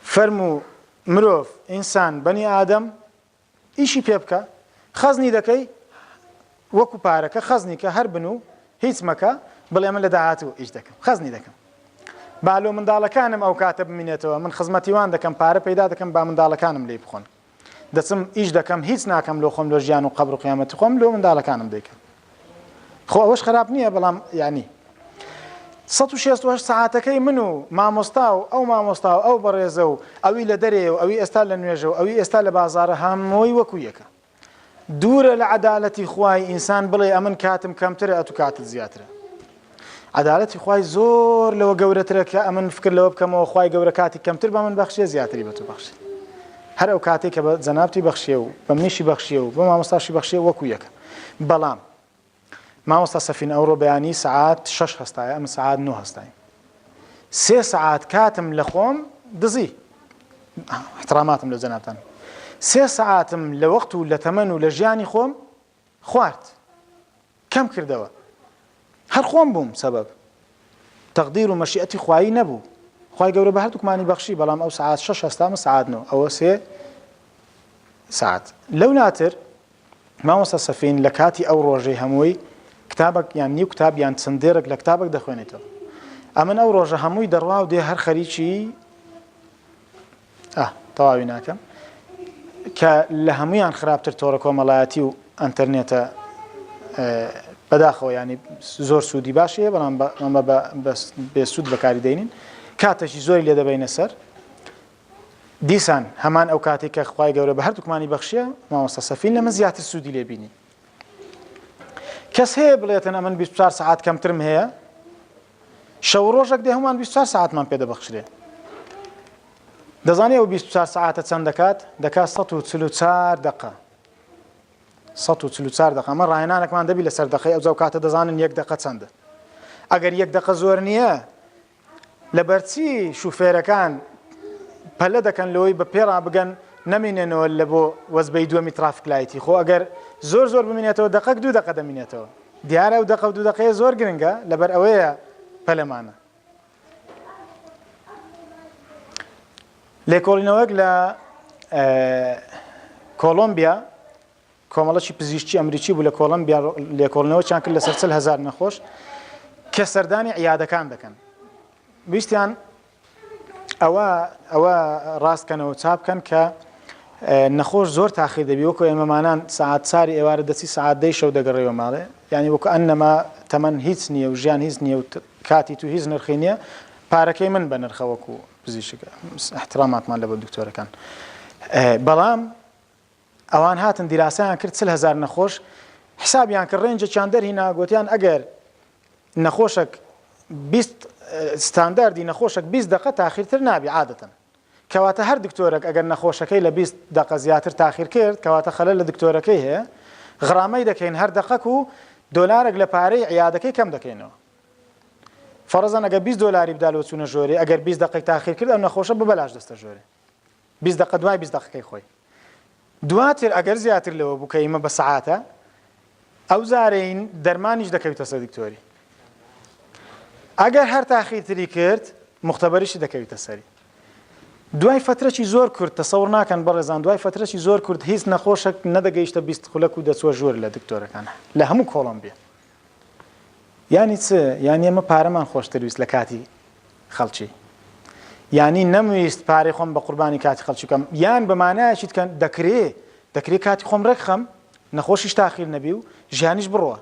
فەرموو مرۆڤ ئینسان بەنی ئادەم ئیشی پێ بکە خەزنی دەکەی وەکو پارەکە خەزنی کە هەر بنوو هیچ مەکە بڵێ من لە داهاتوو ئیش دەکەم خەزنی دەکەم با لۆ منداڵەکانم ئەو کاتە بمینێتەوە من خزمەتی وان دەکەم پارە پەیدا دەکەم با منداڵەکانم لێی بخۆن دەچم ئیش دەکەم هیچ ناکەم لۆ خۆم لۆ ژیان و قەبر و قیامەتی خۆم لۆ منداڵەکانم دەیکەم خۆ ئەوەش خراپ نییە بەڵام یعنی 168 سەعاتەکەی من و مامۆستا و ئەو مامۆستا و ئەو بەڕێزە و ئەوی لە دەرێ و ئەوی ئێستا لە نوێژە و ئەوی ئێستا لە بازارە هەمووی وەکو یەکە دوورە لە عەدالەتی خوای ئینسان بڵێ ئەمن کاتم کەمترە ئەتو کاتت زیاترە عەدالەتی خوای زۆر لەوە گەورەترە کە ئەمن فکر لەوە بکەمەوە خوای گەورە کاتی کەمتر بە من بەخشێ زیاتری بە تو بەخشێ هەر ئەو کاتێک کە بە جەنابتی بەخشێ و بە منیشی بەخشێ و بە مامۆستاشی بەخشێ وەکو یەکە بەڵام مامۆستا سەفین ئەوڕۆ بەیانی سەعات شەش هەستایە ئەمن سەعات نۆ هەستایم سێ سەعات کاتم لە خۆم دزی احتراماتم لە جەنابتان سێ سەعاتم لە وەخت و لە تەمەن و لە ژیانی خۆم خوارد کەم کردەوە هەر خۆم بووم سەبەب تەقدیر و مەشیئەتی خوایی نەبوو خوای گەورە بە هەردووکمانی بەخشی بەڵام ئەو سەعات شەش هەستامە سەعات نۆ ئەوە سێ سەعات لەو لاتر مامۆستا سەفین لە کاتی ئەو ڕۆژەی هەمووی کتابەک یان نیو کتاب یان چەند دێڕێک لە کتابەک دەخوێنێتەوە ئەمن ئەو ڕۆژە هەمووی دەڕوا و دێ هەر خەریکی ئاه تەواوی ناکەم کە لە هەمویان خراپتر تۆڕە کۆمەڵایەتی و ئەتەرنێتە بەداخەوە ینی زۆر سوودی باشەیە بەڵام بێ سوود بەکاری دەینین کاتێکی زۆری لێ دەبینە سەر دیسان هەمان ئەو کاتەی کە خوای گەورە بە هەردووکمانی بەخشیە مامۆستا سەفین لە من زیاتر سوودی لێ بینی کەس هەیە بڵێتن ئەمن 24 سەعات کەمترم هەیە شەو ڕۆژێک دێ هەمووان 24 سەعاتمان پێ دەبەخشرێ دەزانی ئەو 24 سەعاتە چەند دەکات دەکات 144 دقە 144 دقە ئەمە ڕاهێنانێکمان دەبی لەسەر دقەی ئەو کاتە دەزانن یەک دقە چەندە ئەگەر یەک دقە زۆر نییە لەبەرچی شوفێرەکان پەلە دەکەن لەوەی بە پێ ڕابگەن نەمینێنەوە لە بۆ وەزبەی دووەمی ترافیک لایتی خۆ ئەگەر زۆر زۆر بمینێتەوە دەقەک دوو دەقە دەمینێتەوە دیارە ئەو دەقە و دوو دەقەیە زۆر گرنگە لەبەر ئەوەیە پەلەمانە. لێکۆڵینەوەک لە کۆڵۆمبیا کۆمەڵەکی پزیشکی ئەمریکی بوو لە کۆڵۆمبیا لێکۆڵینەوەکیان کرد لەسەر 40 هەزار نەخۆش کە سەردانی عیادەکان دەکەن ویستیان ئەوە ئەوە ڕاست کەنەوە چاپ بکەن کە نەخۆش زۆر تاخیر دەبی وەکو ئێمەمانان سەعات چاری ئێوارە دەچی سەعات دەی شەو دەگەڕێوە ماڵێ یعنی وەکو ئەنەما تەمەن هیچ نییە و ژیان هیچ نییە و کاتی تو هیچ نرخی نییە پارەکەی من بە نرخە وەکو پزیشک احتراماتمان لە بۆ دکتۆرەکان بەڵام ئەوان هاتن دیراسەیان کرد 40 هەزار نەخۆش حسابیان کرد range ێکیان دەرهینا گوتیان ئەگەر نەخۆشەک 20 ستانداردی نەخۆشەک 20 دقە تاخیرتر نابی عادەتەن کەواتە هەر دکتۆرەک ئەگەر نەخۆشەکەی لە 20 دقە زیاتر تاخیر کرد کەواتە خەلەل لە دکتۆرەکەی هەیە غرامەی دەکەین هەر دقەک و دۆلارێک لە پارەی عیادەکەی کەم دەکەینەوە فەرزەن ئەگەر 20 دۆلاری بدا لۆ چوونە ژۆرێ ئەگەر 20 دقەی تاخیر کرد ئەو نەخۆشە بە بەلاش دەستە ژۆرێ 20 دقە دوای 20 دقەکەی خۆی دواتر ئەگەر زیاتر لەوە بوو کە ئیمە بە سەعاتە ئەو زارەین دەرمانیش دەکەویتە سەر دکتۆری ئەگەر هەر تاخیرتری کرد مختبەریشی دەکەویتە سەری دوای فترەی زۆر کورت تەسەور ناکەن بەڕێزان دوای فترەی زۆر کورت هیچ نەخۆشێک نەدەگەیشتە 20 خولەک و دەچوە ژوور لە دکتۆرەکان لە هەموو کۆڵۆمبیا یانی چ؟ یانی ئێمە پارەمان خۆشتر ویست لە کاتی خەڵکی. یانی نەمویست پارەی خۆم بە قوربانی کاتی خەڵکی بکەم. یان بە مانایەکی تکە دەکرێ دەکرێ کاتی خۆم ڕێک خەم، نەخۆشیش تاخیر نەبی و ژیانیش بڕوا.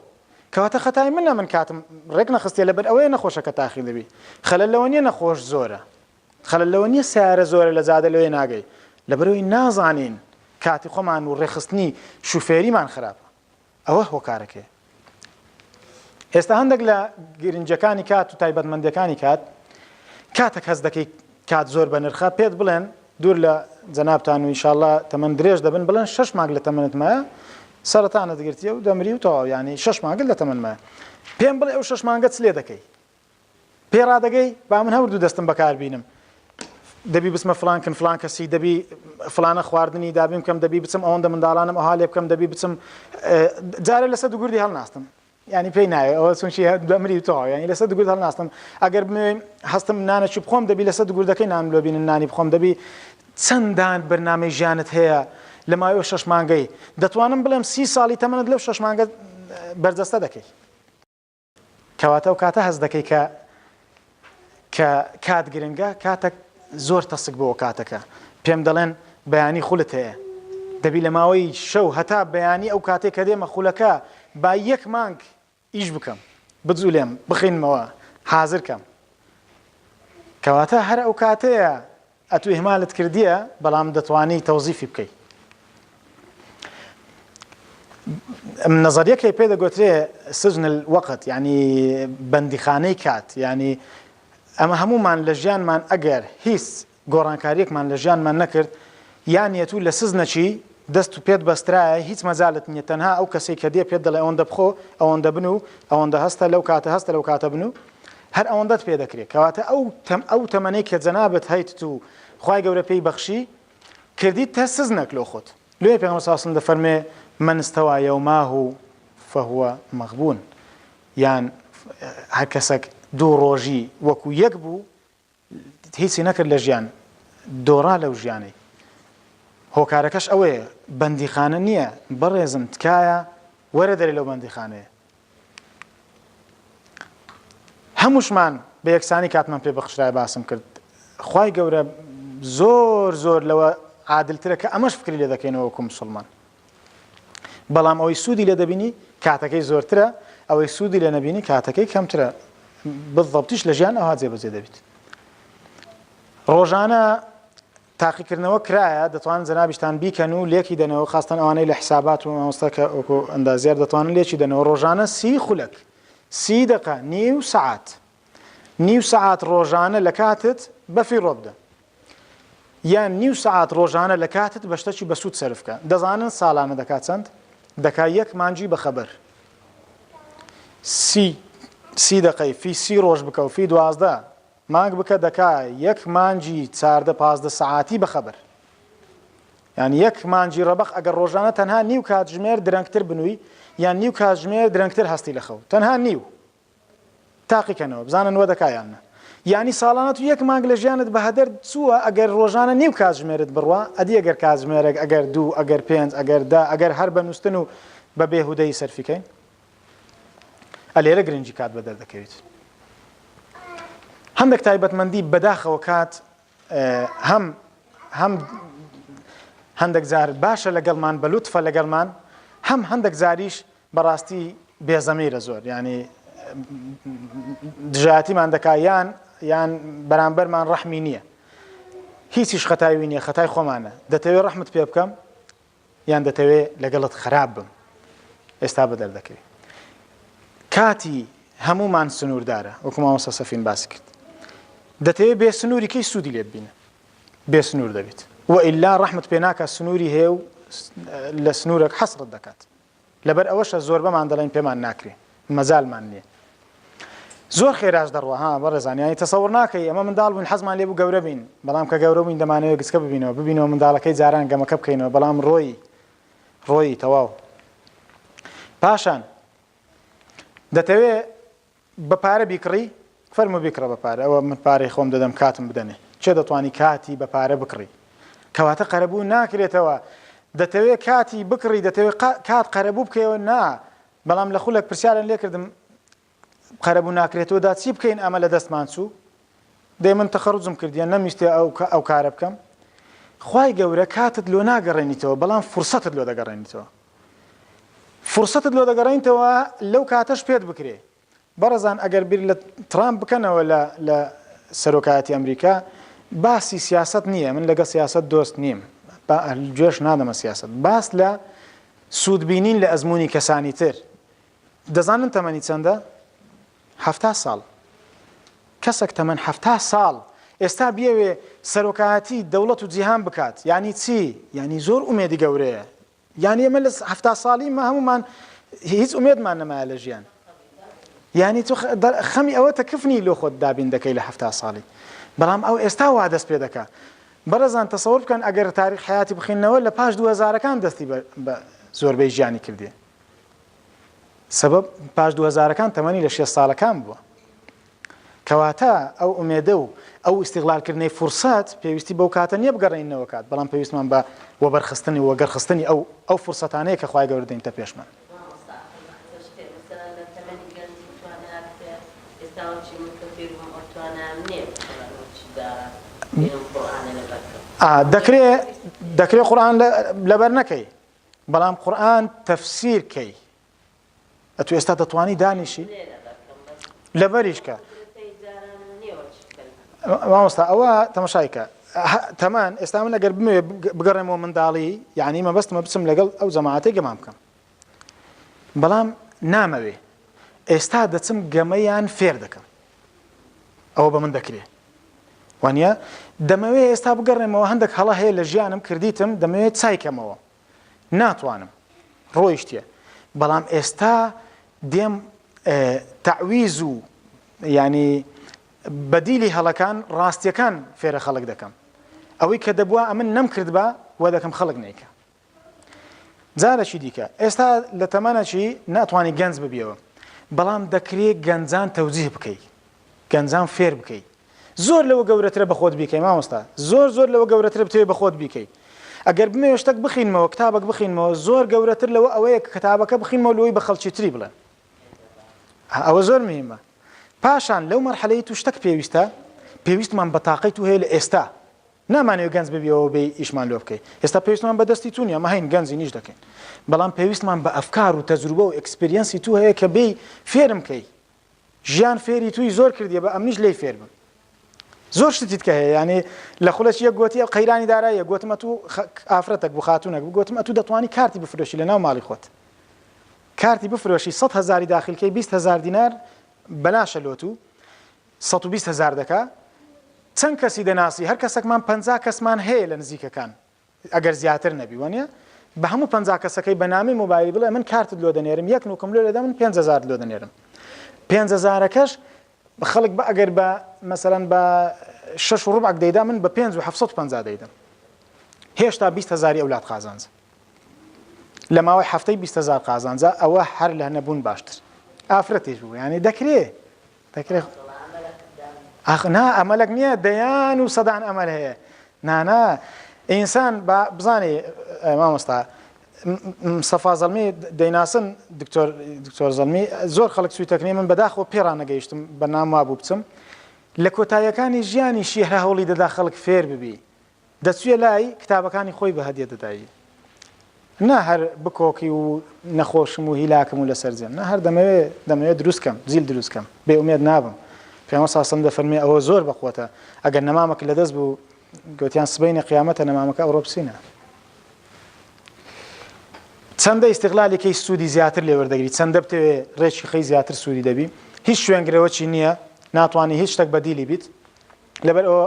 کەواتە خەتای منە من کاتم ڕێک نەخستیە لەبەر ئەوەیە نەخۆشەکە تاخیر دەبی. خەلەل لەوە نیە نەخۆش زۆرە. خەلەل لەوە نیە سەیارە زۆرە لە جادە لەوێ ناگەی. لەبەرئەوەی نازانین کاتی خۆمان و ڕێکخستنی شوفێریمان خراپە. ئەوە هۆکارەکەیە. ئێستا هەندێک لە گرنگیەکانی کات و تایبەتمەندیەکانی کات، کاتێک هەست دەکەی کات زۆر بەنرخە پێت بڵێن دوور لە جەنابتان و ئینشاڵڵا تەمەن درێژ دەبن بڵێن شەش مانگ لە تەمەنت مایە سەرەتانت گرتیە و دەمری و تەواو یانی شەش مانگت لە تەمەن مایە پێم بڵێ ئەو شەش مانگە چ لێ دەکەی پێ ڕادەگەی با من هەوردوو دەستم بەکار بینم دەبی بچمە فلان کن فلان کەسی دەبی فلانە خواردنی دابین بکەم دەبی بچم ئەوەندە منداڵانم ئەوها لێ بکەم دەبی بچم جارێ لەسەر دوگوردی هەڵناستم ینی پێی ناوێ ئەوە چونکی دەمری تەواو ینی لەسەر دوگورد هەڵناستم ئەگەر بمەوێ هەستم نانەکی بخۆم دەبی لەسەر دوگوردەکەی نان لۆ بینن نانی بخۆم دەبی چەندان بەرنامەی ژیانت هەیە لە ماوەی شەش مانگەی دەتوانم بڵێم سی ساڵی تەمەنت لەو شەش مانگە بەرجەستە دەکەی کەواتە ئەو کاتە هەست دەکەی کە کە کات گرنگە کاتەک زۆر تەسک بۆ کاتەکە پێم دەڵێن بەیانی خولت هەیە دەبی لە ماوەی شەو هەتا بەیانی ئەو کاتێک کە دێمە خولەکە با یەک مانگ ئیش بکەم بجولێم بخینمەوە حازر کەم کەواتە هەر ئەو کاتەیە ئەتوو ئیهمالت کردیە بەڵام دەتوانی تەوزیفی بکەی. نەزەریەکەی پێ دەگوترێ سجن الوقت یعنی بەندیخانەی کات یعنی ئەمە هەمومان لە ژیانمان ئەگەر هیچ گۆڕانکاریەکمان لە ژیانمان نەکرد یان یەتوو لە سزنەکی دەست و پێت بەسترایە هیچ مەجالت نییە تەنها ئەو کەسەی کە دێ پێت دەڵێ ئەوەندە بخۆ ئەوەندە بنوو ئەوەندە هەستە لەو کاتە هەستە لەو کاتە بنوو هەر ئەوەندەت پێ دەکرێ کەواتە ئەو تەم ئەو تەمەنەی کە جەنابت هەیتت و خوای گەورە پێی بەخشی کردیت تە سزنەک لۆ خۆت لۆیە پێغەمبەر صلی اللە علیە وسلم دەفەرمێ من استوی یوماه فهو مغبون یان هەر کەسەک دوو ڕۆژی وەکو یەک بوو هیچی نەکرد لە ژیان دۆڕا لەو ژیانەی هۆکارەکەش ئەوەیە بەندیخانە نییە بەڕێزم تکایە وەرە دەرێ لەو بەندیخانەیە هەمووشمان بە یەکسانی کاتمان پێ بەخشرای باسم کرد خوای گەورە زۆر زۆر لەوە عادلترە کە ئەمەش فکری لێ دەکەینەوە وەکو مسلمان بەڵام ئەوەی سوودی لێ دەبینی کاتەکەی زۆرترە، ئەوەی سوودی لێ نەبینی کاتەکەی کەمترە. بالضبطیش لە ژیان ئەوها جێبەجێ دەبیت. ڕۆژانە تاقیکردنەوە کرایە دەتوانن جەنابیشتان بیکەن و لێکی دەنەوە خاستەن ئەوانەی لە حسابات و مامۆستا کە وەکو ئەندازیار دەتوانن لێکی دەنەوە ڕۆژانە سی خولەک سی دەقە نیو سەعات نیو سەعات ڕۆژانە لە کاتت بەفیڕۆ بدە یان نیو سەعات ڕۆژانە لە کاتت بە شتەکی بەسوود سەرف کە. دەزانن ساڵانە دەکا چەند؟ دەکا یەک مانگی بە خەبەر. سی سی دەقەی فی سی ڕۆژ بکە و فی 12 مانگ بکە دەکا یەک مانگی چاردە پازدە سەعاتی بە خەبەر. یان یەک مانگی ڕەبەق ئەگەر ڕۆژانە تەنها نیو کاتژمێر درەنگتر بنووی یان نیو کاتژمێر درەنگتر هەستی لە خەو تەنها نیو تاقیکەنەوە بزانن وە دەکا یان نا. یانی ساڵانە تو یەک مانگ لە ژیانت بە هەدەر چووە ئەگەر ڕۆژانە نیو کاتژمێرت بڕوا ئەدی ئەگەر کاتژمێرێک ئەگەر دوو ئەگەر پێنج ئەگەر دە ئەگەر هەر بە نووستن و بە بێهودەیی سەرفی کەین ئەلێرە گرنگی کات بەدەر دەکەویت هەندێک تایبەتمەندی بەداخەوە کات هەم هەم هەندێک جار باشە لەگەڵمان بە لوتفە لەگەڵمان هەم هەندێک جاریش بەڕاستی بێزەمیرە زۆر ینی دژایەتیمان دەکا یان یان بەرامبەرمان ڕەحمی نییە هیچیش خەتاوی نییە خەتای خۆمانە دەتەوێت ڕەحمت پێ بکەم یان دەتەوێ لەگەڵت خراپ بم ئێستا بەدەر دەکەوی کاتی هەمومان سنووردارە وەکو مامۆستا سەفین باسی کرد دەتەوێ بێ سنووری کەی سوودی لێ ببینە بێ سنوور دەبیت و ئیلا ڕەحمت پێ ناکە سنووری هەیە و لە سنوورێک حەسرت دەکات لەبەر ئەوەشە زۆربەمان دەڵێن پێمان ناکرێ مەجالمان نییە زۆر خێراش دەڕوا ها بەڕێزان یانی تەسەوڕ ناکەی ئەمە منداڵ بووین حەزمان لێ بوو گەورە بین بەڵام کە گەورە بووین دەمانەوێت گچکە ببینەوە ببینەوە منداڵەکەی جاران گەمەکە بکەینەوە بەڵام ڕۆیی ڕۆیی تەواو پاشان دەتەوێ بە پارە بیکڕی؟ فەرموو بیکڕە بە پارە، ئەوە من پارەی خۆم دەدەم کاتم بدەنێ. کێ دەتوانی کاتی بە پارە بکڕی؟ کەواتە قەرەبوو ناکرێتەوە. دەتەوێ کاتی بکڕی، دەتەوێ کات قەرەبوو بکەیەوە؟ نا. بەڵام لە خولێک پرسیاریان لێکردم قەرەبوو ناکرێتەوە دا چی بکەین ئەمە لە دەستمان چوو؟ دەی من تەخەڕوجم کردیە نەمویستێ ئەو ئەو کارە بکەم. خوای گەورە کاتت لۆ ناگەڕێنیتەوە بەڵام فرسەتت لۆ دەگەڕێنیتەوە. فرسەتت لۆ دەگەڕێنیتەوە لەو کاتەش پێت بکرێ. بەڕێزان ئەگەر بیر لە ترامپ بکەنەوە لە لە سەرۆکایەتی ئەمریکا باسی سیاسەت نییە من لەگەڵ سیاسەت دۆست نیم با گوێش نادەمە سیاسەت باس لە سوودبینین لە ئەزموونی کەسانی تر دەزانن تەمەنی چەندە؟ حەفتا ساڵ. کەسەک تەمەن حەفتا ساڵ ئێستا بیەوێ سەرۆکایەتی دەوڵەت و جیهان بکات یانی چی؟ یانی زۆر ئومێدی گەورەیە یانی ئێمە لە حەفتا ساڵی مە هەمومان هیچ ئومێدمان نەمایە لە ژیان یانی تو خەمی ئەوە تە کفنی لۆ خۆت دابین دەکەی لە حەفتا ساڵی بەڵام ئەو ئێستا وا دەست پێ دەکا بەڕێزان تەسەور بکەن ئەگەر تاریخ حیاتی بخینەوە لە پاش دوو هەزارەکان دەستی بە زۆربەی ژیانی کردێ سەبەب پاش دووهەزارەکان تەمەنی لە شێست ساڵەکان بووە. کەواتە ئەو ئومێدە و ئەو ئیستیغلالکردنەی فرسەت پێویستی بەو کاتە نییە بگەڕێینەوە کات، بەڵام پێویستمان بە وەبەرخستنی و وەگەڕخستنی ئەو ئەو فرسەتانەیە کە خوای گەورە دەینتە پێشمان. مامۆستا ئەخر بەحسە شتێ مەسەلەن لە تەمەنی گەنجی توانایەک هەیە ئێستا وەچی من کە پیر بووم ئەو توانایەم نییە مەسەلەن وەچی جاران بێم قورئانێ لەبەر کەم. ئا دەکرێ دەکرێ قورئان لەبەر نەکەی بەڵام قورئان تەفسیر کەی ئەتو ئێستا دەتوانی دانیشی لەبەریش کە مامۆستا ئەوە تەمەشای کە تەمان ئێستا من ئەگەر بمەوێ بگەڕێمەوە منداڵی یعنی مەبەستمە بچم لەگەڵ ئەو جەماعەتەی گەمان بکەم بەڵام نامەوێ ئێستا دەچم گەمەیان فێر دەکەم ئەوە بە من دەکرێ وانە دەمەوێ ئێستا بگەڕێمەوە هەندێک هەڵە هەیە لە ژیانم کردیتم دەمەوێت چایکەمەوە ناتوانم ڕۆیشتە بەڵام ئێستا دێم تەعویز و ینی بەدیلی هەڵەکان ڕاستیەکان فێرە خەڵک دەکەم ئەوەی کە دەبووە ئەمن نەمکردبا وە دەکەم خەڵک نیکە جارەکی دیکە ئێستا لە تەمەنەکی ناتوانانی گەنج ببیەوە بەڵام دەکرێ گەنجان تەوجیه بکەی گەنجان فێر بکەی زۆر لەوە گەورەترە بە خۆت بیکەی مامۆستا زۆر زۆر لەوە گەورەترە بتەوێ بە خۆت بیکەی ئەگەر بمەوێ شتەک بخینمەوە کتابەک بخینمەوە زۆر گەورەتر لەوە ئەوەیە کە کتابەکە بخینمەوە لەوەی بە خەڵکی تری بڵێم ئەوە زۆر مهمە پاشان لەو مەرحەلەی تو شتەک پێویستە پێویستمان بە تاقەی تو هەیە لە ئێستا نامانەوێ گەنج ببیەوە بێی ئیشمان لۆ بکەی ئێستا پێویستمان بە دەستی تو نیە ئەمە هەین گەنجین ئیش دەکەین بەڵام پێویستمان بە ئەفکار و تەجروبە و experience ی تو هەیە کە بێی فێرم کەی ژیان فێری توی زۆر کردیە بە ئەمنیش لێی فێر بم زۆر شتی تکە هەیە یعنی لە خولەکی یەک گوتی قەیرانی داراییە گوتم ئەتوو ئافرەتێک بوو خاتوونێک بوو گوتم ئەتوو دەتوانی کارتی بفرۆشی لە ناو ماڵی خۆت کارتی بفرۆشی 100 هەزاری داخلکەی 20 هەزار دینار بەلاشە لۆتوو 120 هەزار دەکا چەند کەسی دەناسی هەر کەسەکمان 50 کەسمان هەیە لە نزیکەکان ئەگەر زیاتر نەبی وانیە بە هەموو 50 کەسەکەی بە نامی مۆبایلی بڵێ من کارتت لۆ دەنێرم یەک نوکم لۆ لێدە من 5000 لۆ دەنێرم 5000ەکەش خەڵک بە ئەگەر بە مەسەلەن بە شەش و ڕبعک دەیدا من بە 5 و 750 دەیدەم هێشتا 20 هزاری ئەولاد قازانج لە ماوەی هەفتەی 20 هزار قازانجە ئەوە هەر لە نەبوون باشتر ئافرەتیش بوو یعنی دەکرێ دەکرێ. ئاخ نا ئەمەلەک نییە دەیان و سەدان ئەمەل هەیە نانا ئینسان با بزانێ مامۆستا سەفا زەڵمی دەیناسن دکتۆر دکتۆر زەڵمی زۆر خەڵک سویتەکنی من بەداخەوە پێ ڕانەگەیشتم بەنام وابوو بچم لە کۆتاییەکانی ژیانیشی هەر هەوڵی دەدا خەڵک فێر ببی دەچویە لای کتابەکانی خۆی بە هەدیە دەدایی نا هەر بکۆکی و نەخۆشم و هیلاکم و لەسەر جێم نا هەر دەمەوێ دەمەوێ دروست کەم جیل دروست کەم بێ ئومێد نابم پێغەمبەر صلی الله دەفەرمێ ئەوە زۆر بەقوەتە ئەگەر نەمامەک لەدەست بوو گوتیان سبەینێ قیامەتە نەمامەکە ئەوڕۆ بچینە چەندە ئیستغلالی کەی سوودی زیاتر لێ وەردەگری چەندە بتەوێ ڕێکی خەی زیاتر سوودی دەبی هیچ شوێنگرەوەچی نییە ناتوانانی هیچ شتێک بەدیلی بیت لەبەر ئەوە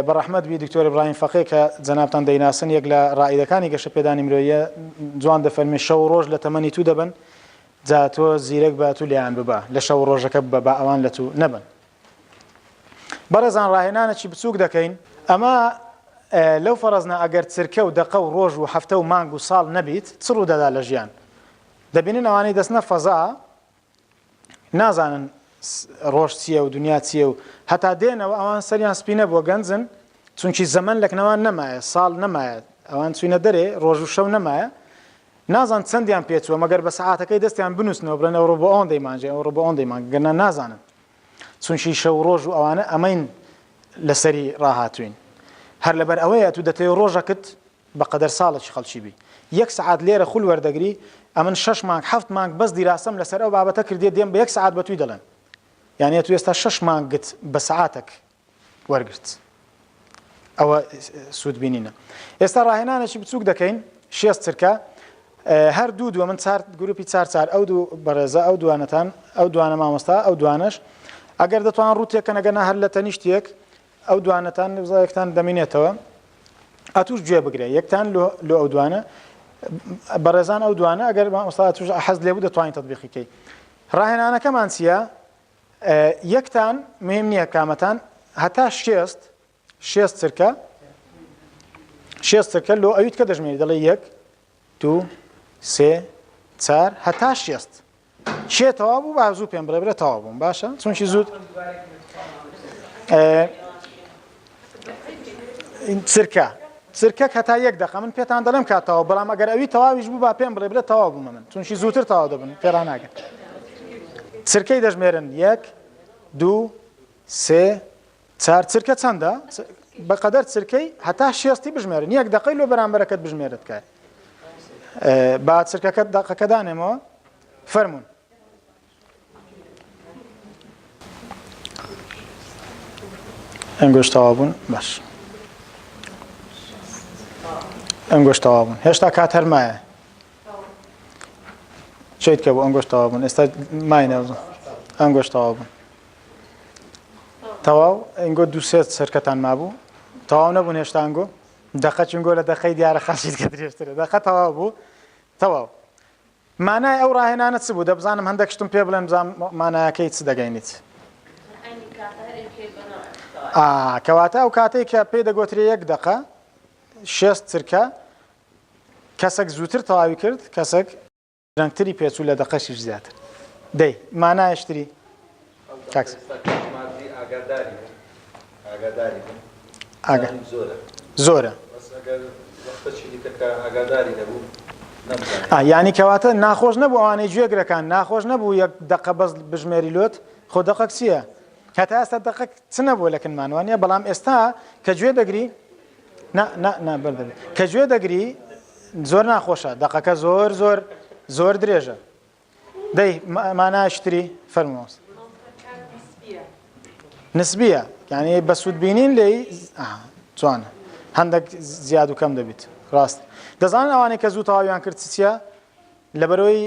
بەڕەحمەت بی دکتۆر ابراهیم فەقێ کە جەنابتان دەیناسن یەک لە ڕائیدەکانی گەشەپێدانی مرۆییە جوان دەفەرمێ شەو و ڕۆژ لە تەمەنی تو دەبن جا تۆ زیرەک بە تو لێیان ببە لە شەو و ڕۆژەکە ببە با ئەوان لە تو نەبن. بەڕێزان ڕاهێنانێکی بچووک دەکەین ئەمە لەو فەرەزنە ئەگەر چرکە و دەقە و ڕۆژ و هەفتە و مانگ و ساڵ نەبیت چ ڕوودەدا لە ژیان دەبینن ئەوانەی دەستنە فەزا نازانن ڕۆژ چییە و دنیا چییە و هەتا دێنەوە ئەوان سەریان سپی نەبووە گەنجن چونکی زەمەن لەکنەوان نەمایە ساڵ نەمایە ئەوان چوینە دەرێ ڕۆژ و شەو نەمایە نازان چەندیان پێچووە مەگەر بە سەعاتەکەی دەستیان بنووسنەوە بڵێن ئەوڕۆ بۆ ئەوەندەی مانجێ ئەوڕۆ بۆ ئەوەندەی مانگ گەرنا نازانن چونکی شەو ڕۆژ و ئەوانە ئەمەین لەسەری ڕاهاتوین هەر لەبەر ئەوەیە تو دەتەوێ ڕۆژەکت بەقەدەر ساڵێکی خەڵکی بی یەک سەعات لێرە خول وەردەگری ئەمن شەش مانگ حەفت مانگ بەس دیراسەم لەسەر ئەو بابەتە کردیە دێم بە یەک سەعات بە توی دەڵێم یانی ئەتو ئێستا شەش مانگت بە سەعاتەک وەرگرت ئەوە سوود بینینە ئێستا ڕاهێنانێکی بچووک دەکەین شێست چرکە هەر دوو دووە من چار گروپی چار چار ئەو دوو بەڕێزە ئەو دوانەتان ئەو دوانە مامۆستا ئەو دوانەش ئەگەر دەتوان ڕووتێکەن ئەگەر نا هەر لە تەنیشتێک ئەو دوانەتان یەکتان دەمینێتەوە ئەتوش گوێ بگرە یەکتان لۆ لۆ ئەو دوانە بەڕێزان ئەو دوانە ئەگەر مامۆستا ئەتوش حەز لێ بوو دەتوانین تەطبیقی کەی ڕاهێنانەکەمان چییە یەکتان مهم نییە کامەتان هەتا شێست شێست چرکە شێست چرکە لۆ ئەویت کە دەژمێری دەڵێ یەک دوو سێ چار هەتا شێست کێ تەواو بوو با زوو پێم بڵێ برێ تەواو بووم باشە چونکی زوو چرکە چرکەک هەتا یەک دەقە من پێتان دەڵێم کات تەواو بەڵام ئەگەر ئەوی تەواویش بوو با پێم بڵێ برێ تەواو بوومە من چونکی زووتر تەواو دەبن پێڕا ناگەن چرکەی دەژمێرن یەک دوو سێ چار چرکە چەندە بەقەدەر چرکەی هەتا شێستی بژمێرن یەک دەقەی لۆ بەرامبەرەکەت بژمێرە تکایە با چرکەکە دەقەکە دانێمەوە فەرمونون ئەنگۆش تەواو بوون باش ئەنگۆش تەواو بوون هێشتا کات هەرمایە چیت کە بوو ئەنگۆش تەواو بوون ئێستا ماینە ئەنگۆش تەواو بوون تەواو ئەنگۆ دوو سێ چرکەتان مابوو تەواو نەبوون هێشتا ئەنگۆ دەقە چونگۆ لە دەقەی دیارە خەڵکی کە درێژترە دەقە تەواو بوو تەواو مانای ئەو ڕاهێنانە چ بوو دەبزانم هەندێک شتم پێ بڵێن بزانم مانایەکەی چ دەگەینیت کەواتە ئەو کاتێک کە پێی دەگۆترێ یەک دەقە شێست چرکە کەسێک زووتر تەواوی کرد کەسێک درەنگتری پێچوو لە دەقەشیش زیاتر. دەی مانایش تری کاک ئاگا زۆرە یانی کەواتە ناخۆش نەبوو ئەوانەی گوێگرەکان ناخۆش نەبوو یەک دەقە بەس بژمێری لۆت خۆ دەقەک چییە هەتا ئێستا دەقەک چ نەبووە لە کنمان وانە بەڵام ئێستا کە گوێ دەگری نا نا نا بەردەبێت کە گوێ دەگری زۆر ناخۆشە دەقەکە زۆر زۆر زۆر درێژە دەی ماناشتری فەرمۆس نسبیە یعنی بە سوود بینین لێی جوانە هەندێک زیاد و کەم دەبیت ڕاست دەزانن ئەوانەی کە زوو تەواویان کرد چیە لەبەرەوەی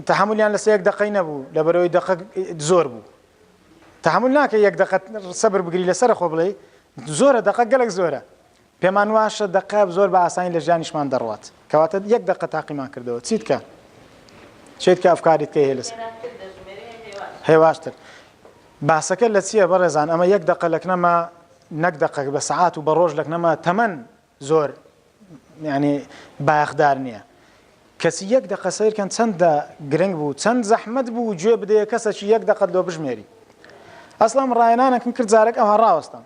تەحملیان لەسەر یەک دقەی نەبوو لەبەرەوەی دقە زۆر بوو تەحمل ناکە یەک دقە سەبر بگری لەسەر خۆ بڵێ زۆرە دقە گەلک زۆرە پێمان واشە دەقە زۆر بە ئاسانی لە ژیانیشمان دەڕوات. کەواتە یەک دەقە تاقیمان کردەوە. چیت کە؟ چیت کە ئەفکاریت کەی هەیە لەسەر؟ هێواشتر. باسەکە لە چییە بەڕێزان ئەمە یەک دەقە لەکنەما نەک دەقە بە سەعات و بە ڕۆژ لەکنەما تەمەن زۆر یعنی بایەخدار نییە. کەچی یەک دەقە سەیرکەن چەندە گرنگ بوو چەند زەحمەت بوو گوێ بدەیە کەسەکی یەک دەقەت لۆ بژمێری. ئەسڵەن ڕاهێنانێکم کرد جارێک ئەوها ڕاوەستام.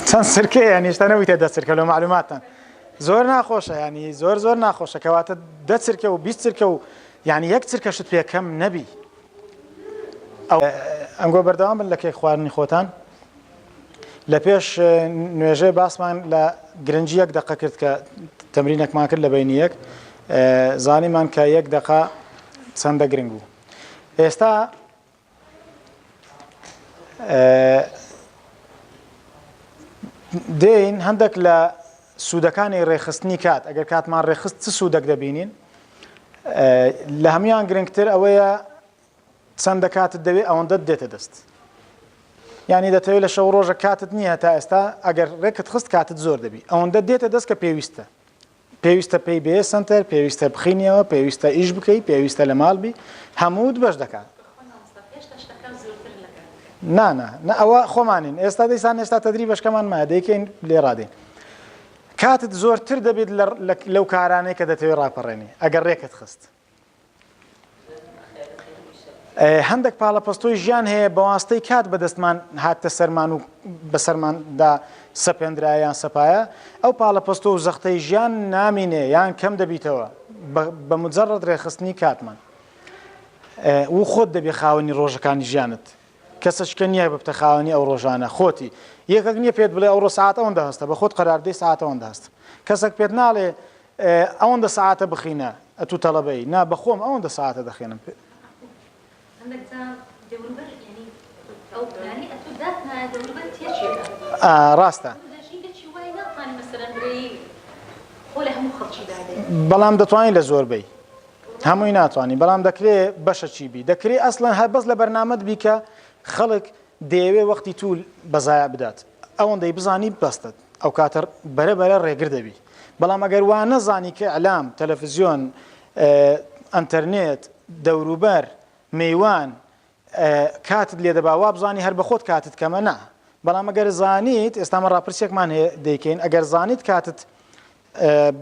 چەند سرکەیە یانی هێشتا نەبوویتە دە سرکە لۆ معلوماتتان زۆر ناخۆشە ینی زۆر زۆر ناخۆشە کەواتە دە چرکە و 20 چرکە و یعنی یەک چرکەشت پێکەم نەبی ئەنگۆ بەردەوام بن لە کێک خواردنی خۆتان لە پێش نوێژێ باسمان لە گرنگی یەک دەقە کرد کە تەمرینێکمان کرد لە بینی یەک زانیمان کە یەک دەقە چەندە گرنگ بوو ئێستا دێین هەندێک لە سوودەکانی ڕێخستنی کات ئەگەر کاتمان ڕێخست چ سوودەک دەبینین لە هەمویان گرنگتر ئەوەیە چەندە کاتت دەوێ ئەوەندەت دێتە دەست یانی دەتەوێت لە شەو ڕۆژە کاتت نییە تا ئێستا ئەگەر ڕێکت خست کاتت زۆر دەبی ئەوەندە دێتە دەست کە پێویستە پێویستە پێی بێ سنتەر پێویستە بخینیەوە پێویستە ئیش بکەی پێویستە لە ماڵ بی هەمووت بەش دەکات نانا نە ئەوە خۆمانین ئێستا دەیسان ئێستا تەدری بەشکەمان مایە دەیکەین لێ ڕادێن کاتت زۆرتر دەبێت لەو کارانەی کە دەتەوێت ڕاپەڕێنی ئەگەر ڕێکت خست هەندێک پاڵەپەستۆی ژیان هەیە بەواستەی کات بەدەستمان هاتە سەرمان و بەسەرماندا سەپێندرا یان سەپایە ئەو پاڵەپەستۆ و زەختەی ژیان نامینێ یان کەم دەبیتەوە بە مجرد ڕێخستنی کاتمان و خۆت دەبێ خاوەنی ڕۆژەکانی ژیانت کەسەشکە نییە ببتە خاوەنی ئەو ڕۆژانە خۆتی یەکەک نییە پێت بڵێ ئەوڕۆ سعات ئەوەندە هەستە بە خۆت قەرار دەی سعات ئەوەندە هەست کەسەک پێت ناڵێ ئەوەندە سەعاتە بخینە ئەتوو تەڵەبەی نا بەخۆم ئەوەندە سەعاتە دەخێنم پێ. هەندێک جار دەوروبەر یانی ئەو پلانەی ئەتوو داتنایە دەوروبەر تێکیەدا. ئا ڕاستە. ئەتوو لە ژینگەکی وای ناتوانی مەسەلەن برێی خۆ لە هەموو خەڵکی دادەی. بەڵام دەتوانی لە زۆربەی. هەمووی ناتوانی بەڵام دەکرێ بەشەکی بی دەکرێ ئەسڵەن هەر بەس لە بەرنامەت بی کە خەڵک دەیەوێ وەختی توو بە زایع بدات ئەوەندەی بزانی بەستە ئەوکاتە بەرە بەرە ڕێگر دەبی بەڵام ئەگەر وا نەزانی کە ئیعلام تەلەفزیۆن ئەنتەرنێت دەوروبەر میوان کاتت لێ دەبا وابزانی هەر بەخۆت کاتت کەمە نا بەڵام ئەگەر زانیت ئێستا مە ڕاپرسیەکمان هەیە دەیکەین ئەگەر زانیت کاتت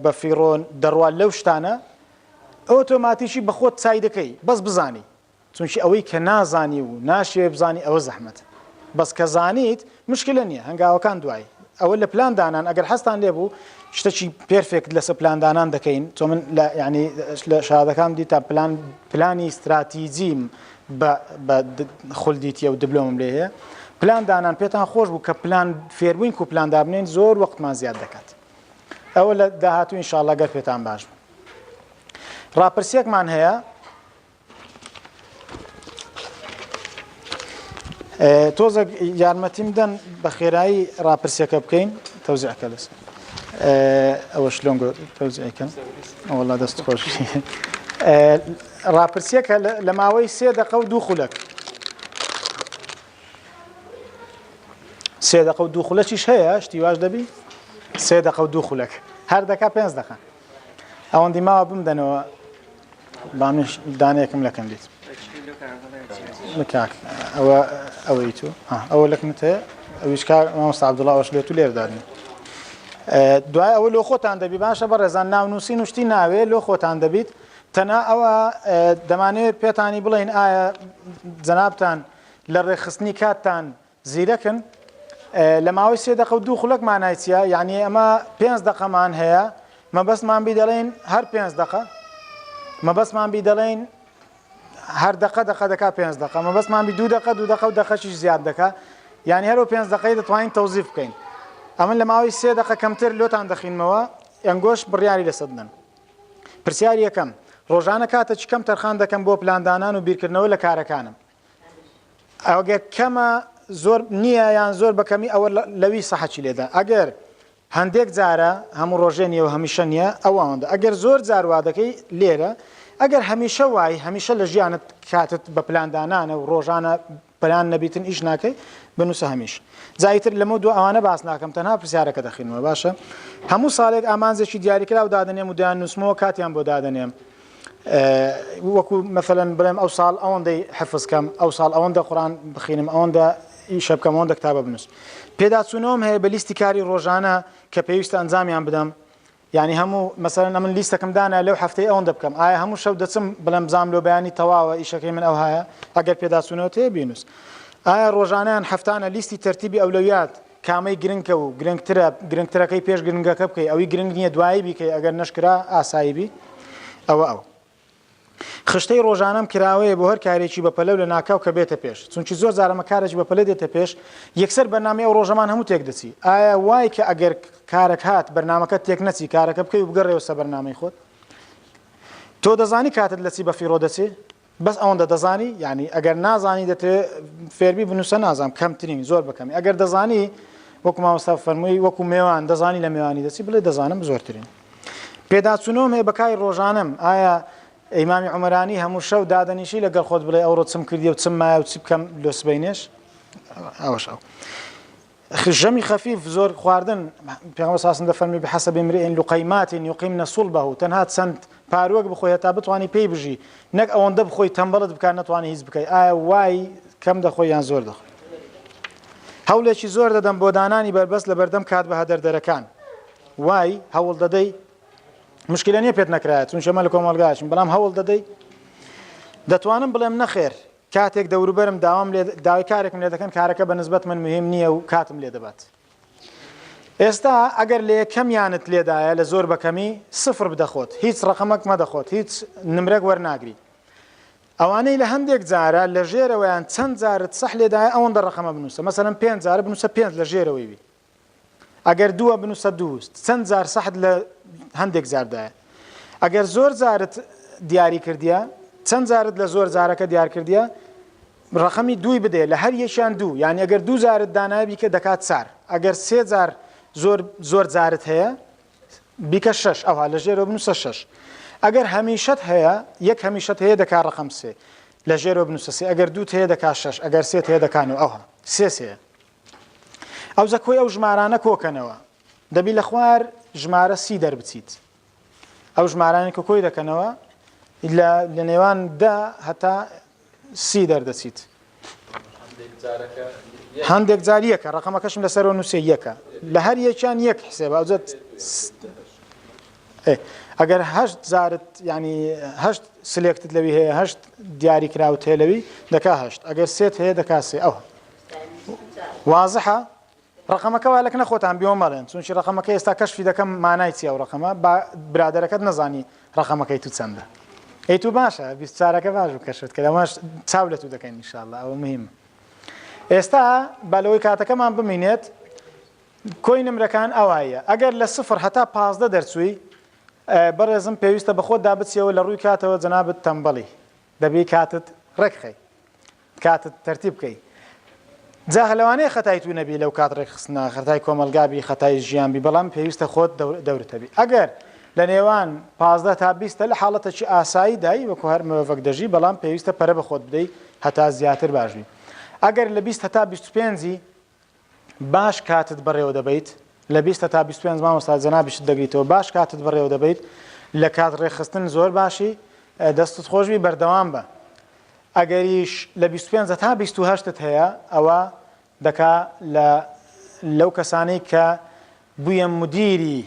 بە فیڕۆ دەڕوا لەو شتانە ئۆتۆماتیکی بەخۆت چای دەکەی بەس بزانی چونکی ئەوەی کە نازانی و ناشیەوێ بزانی ئەوە زەحمەتە بەس کە زانیت مشکلە نیە هەنگاوەکان دوای ئەوە لە پلان دانان ئەگەر حەزتان لێ بوو شتەکی perfect لەسە پلان دانان دەکەین چۆ من لە یعنی لە شادەکان دی تا پلان پلانی ستراتیجیم بە بە خول دیتیە و دبلۆمم لێ هەیە پلان دانان پێتان خۆش بوو کە پلان فێربووین کو پلان دابنێن زۆر وەختمان زیاد دەکات ئەوە لە داهاتوو ئینشاءاللە گەر پێتان باش بوو ڕاپرسیەکمان هەیە تۆزێک یارمەتیم دەن بە خێرایی ڕاپرسیەکە بکەین تەوزیعکە لەس ئەوە شلۆن تەوزیعکەن وەڵا دەست خۆش ڕاپرسیەکە لە ماوەی سێ دەقە و دوو خولەک سێ دەقە و دوو خولەکیش هەیە شتی واش دەبی سێ دەقە و دوو خولەک هەر دەکا پێنج دەقە ئەوەندی ماوە بمدەنەوە با منیش دانەیەکم لەکەم دیت کاک ئەوە ئەوەی تو ئەوە لەکنت هەیە ئەویش کاک مامۆستا عەبدوڵڵا ئەوەش لێت و لێرە دادنێ دوای ئەوە لۆ خۆتان دەبی باشە بەڕێزان ناونووسین و شتی ناوێ لۆ خۆتان دەبیت تەنها ئەوە دەمانەوێت پێتانی بڵێین ئایا جەنابتان لە ڕێکخستنی کاتتان زیرەکن لە ماوەی سێ دەقە و دوو خولەک مانای چییە؟ یعنی ئەمە پێنج دەقەمان هەیە مەبەستمان بی دەڵێن هەر پێنج دەقە مەبەستمان بی دەڵێن هەر دەقە دەقە دەکا پێنج دەقە مەبەستمان بی دوو دەقە دوو دەقە و دەقەشیش زیاد دەکا یعنی هەرو پێنج دەقەی دەتوانین تەوزیف بکەین ئەمن لە ماوەی سێ دەقە کەمتر لۆتان دەخینمەوە ئەنگۆش بڕیاری لەسەر بدەن پرسیاری یەکەم ڕۆژانە کاتێکی کەم تەرخان دەکەم بۆ پلاندانان و بیرکردنەوە لە کارەکانم ئەگەر کەمە زۆر نییە یان زۆر بەکەمی ئەوە لەوی سەحەکی لێدا ئەگەر هەندێک جارە هەموو ڕۆژێ نییە و هەمیشە نییە ئەوە ئەوەندە ئەگەر زۆر جار وا دەکەی لێرە ئەگەر هەمیشە وای هەمیشە لە ژیانت کاتت بە پلاندانانە و ڕۆژانە پلان نەبیتن ئیش ناکەی بنووسە هەمیش جایتر لەمە دو ئەوانە باس ناکەم تەنها پرسیارەکە دەخینەوە باشە هەموو ساڵێک ئامانجێکی دیاریکراو دادەنێم و دەیان نووسمەوە کاتیان بۆ دادەنێم وەکو مەسەلەن بڵێم ئەو ساڵ ئەوەندەی حفز کەم ئەو ساڵ ئەوەندە قورآن بخینم ئەوەندە ئیشە بکەم ئەوەندە کتابە بنووسم پێداچوونەوەم هەیە بە لیستی کاری ڕۆژانە کە پێویستە ئەنجامیان بدەم؟ یانی هەموو مەسەلەن ئەمن لیستەکم دانا لەو هەفتەی ئەوەندە بکەم ئایا هەموو شەو دەچم بڵێم بزانم لۆ بەیانی تەواوە ئیشەکەی من ئەوهایە ئەگەر پێداچوونەوەت هەیە بینووس ئایا ڕۆژانە یان هەفتانە لیستی تەرتیبی ئەولەویات کامەی گرنگە و گرنگترە گرنگترەکەی پێش گرنگەکە بکەی ئەوی گرنگ نییە دوایی بیکەی ئەگەر نەشکرا ئاسایی بی ئەوە ئەو خشتەی ڕۆژانەم کراوەیە بۆ هەر کارێکی بەپەلە و لەناکاو کە بێتە پێش، چونکی زۆر جار ئەمە کارێکی بەپەلە دێتە پێش یەکسەر بەرنامەی ئەو ڕۆژەمان هەموو تێک دەچی، ئایا وای کە ئەگەر کارەک هات بەرنامەکەت تێک نەچی کارەکە بکەی و بگەڕێیەوە سەر بەرنامەی خۆت؟ تۆ دەزانی کاتت لە چی بەفیڕۆ دەچێ؟ بەس ئەوەندە دەزانی؟ یانی ئەگەر نازانی دەتەوێ فێربی بنووسە نازانم کەمترین زۆر بەکەمی ئەگەر دەزانی وەکو مامۆستا فەرمووی وەکو مێوان دەزانی لە مێوانی دەچی بڵێ دەزانم زۆرترین پێداچوونەوەم هەیە بە کاری ڕۆژانەم، ئایا ئیمامی عومەرانی هەموو شەو دادەنیشی لەگەڵ خۆت بڵێ ئەوڕۆ چم کردیە و چم مایە و چی بکەم لۆ سبەینێش؟ ئەوەش ئەو. ژەمی خەفیف زۆر خواردن پێغەمبەر صلی الله علیه و سلم دەفەرمی بحسب امرئ لقیمات یقیمن صلبه تەنها چەند پاروەک بخۆی هەتا بتوانی پێی بژی نەک ئەوەندە بخۆی تەمبەڵت بکات نەتوانی هیچ بکەی ئایا وای کەم دەخۆی یان زۆر دەخۆی هەوڵێکی زۆر دەدەم بۆ دانانی بەربەست لە بەردەم کات بە هەدەردەرەکان وای هەوڵ دەدەی مشکلە نییە پێت نەکرایە چونکە ئەمە لە کۆمەڵگاشین بەڵام هەوڵ دەدەی دەتوانم بڵێم نەخێر کاتێک دەوروبەرم داوام لێ داوای کارێکم لێ دەکەن کارەکە بە نسبەت من مهم نییە و کاتم لێ دەبات ئێستا ئەگەر لە یەکەمیانت لێدایە لە زۆر بەکەمی سفر بدەخۆت هیچ ڕقەمەک مەدەخۆت هیچ نمرەک وەرناگری ئەوانەی لە هەندێک جارە لە ژێرەوەیان چەند جارت سەح لێدایە ئەوەندە ڕقەمە بنووسە مەسەلەن پێنج جارە بنووسە پێنج لە ژێرەوەی بی ئەگەر دووە بنووسە دوو چەند جار سەحت لە هەندێک جاردایە ئەگەر زۆر جارت دیاری کردیە چەند جارت لە زۆر جارەکە دیار کردیە ڕقەمی دووی بدێ لە هەر یەکیان دوو یعنی ئەگەر دوو جارت دانایە بیکە دەکات چار ئەگەر سێ جار زۆر زۆر جارت هەیە بیکە شەش ئەوها لە ژێرەوە بنووسە شەش ئەگەر هەمیشەت هەیە یەک هەمیشەت هەیە دەکا ڕقم سێ لە ژێرەوە بنووسە سێ ئەگەر دووت هەیە دەکا شەش ئەگەر سێت هەیە دەکانەوە ئەوها سێ سێ ئەوجا کۆی ئەو ژمارانە کۆکەنەوە دەبی لە خوار ژمارە سی دەربچیت ئەو ژمارانە کە کۆی دەکەنەوە لە نێوان دە هەتا سی دەردەچیت هەندێک جار یەکە ڕقەمەکەشم لەسەرەوە نووسێ یەکە لە هەر یەکیان یەک حسێبە ئەوجا ئەگەر هەشت جارت ینی هەشت select ت لەوی هەیە هەشت دیاری کراوت هەیە لەوی دەکا هەشت ئەگەر سێت هەیە دەکا سێ ئەوە وازحە ڕقەمەکە وا لەکنە خۆتان بیۆ مەڵێن چونکی ڕقەمەکە ئێستا کەشفی دەکەم مانای چیە ئەو ڕقەمە با برادەرەکەت نەزانی ڕقەمەکەی تو چەندە ئەی تو باشە 24 ەکە باش و کەشفت کرد ئەمەش چاو لە تو دەکەین ئینشاءاللە ئەوە مهمە ئێستا با لەوەی کاتەکەمان بمینێت کۆی نمرەکان ئەوایە ئەگەر لە سفر هەتا 15 دەرچووی بەڕێزم پێویستە بە خۆتدا بچیەوە لە ڕووی کاتەوە جەنابت تەمبەڵی دەبی کاتت ڕێکخەی کاتت تەرتیب بکەی جا لەوانەیە خەتای تو نەبی لەو کات ڕێکخستنە خەتای کۆمەڵگا بی خەتای ژیان بی بەڵام پێویستە خۆت دەورت هەبی ئەگەر لە نێوان 15 تا 20 لە حاڵەتێکی ئاسایی دای وەکو هەر مرۆڤێک دەژی بەڵام پێویستە پەرە بە خۆت بدەی هەتا زیاتر باش بی ئەگەر لە 20 هەتا 25 باش کاتت بەڕێوە دەبەیت لە 20 تا 25 مامۆستا جەنابیشت دەگریتەوە باش کاتت بەڕێوە دەبەیت لە کات ڕێکخستن زۆر باشی دەستت خۆشبی بەردەوام بە ئەگەریش لە 25 تا 28ت هەیە ئەوە دەکا لە لەو کەسانەی کە بوویە مدیری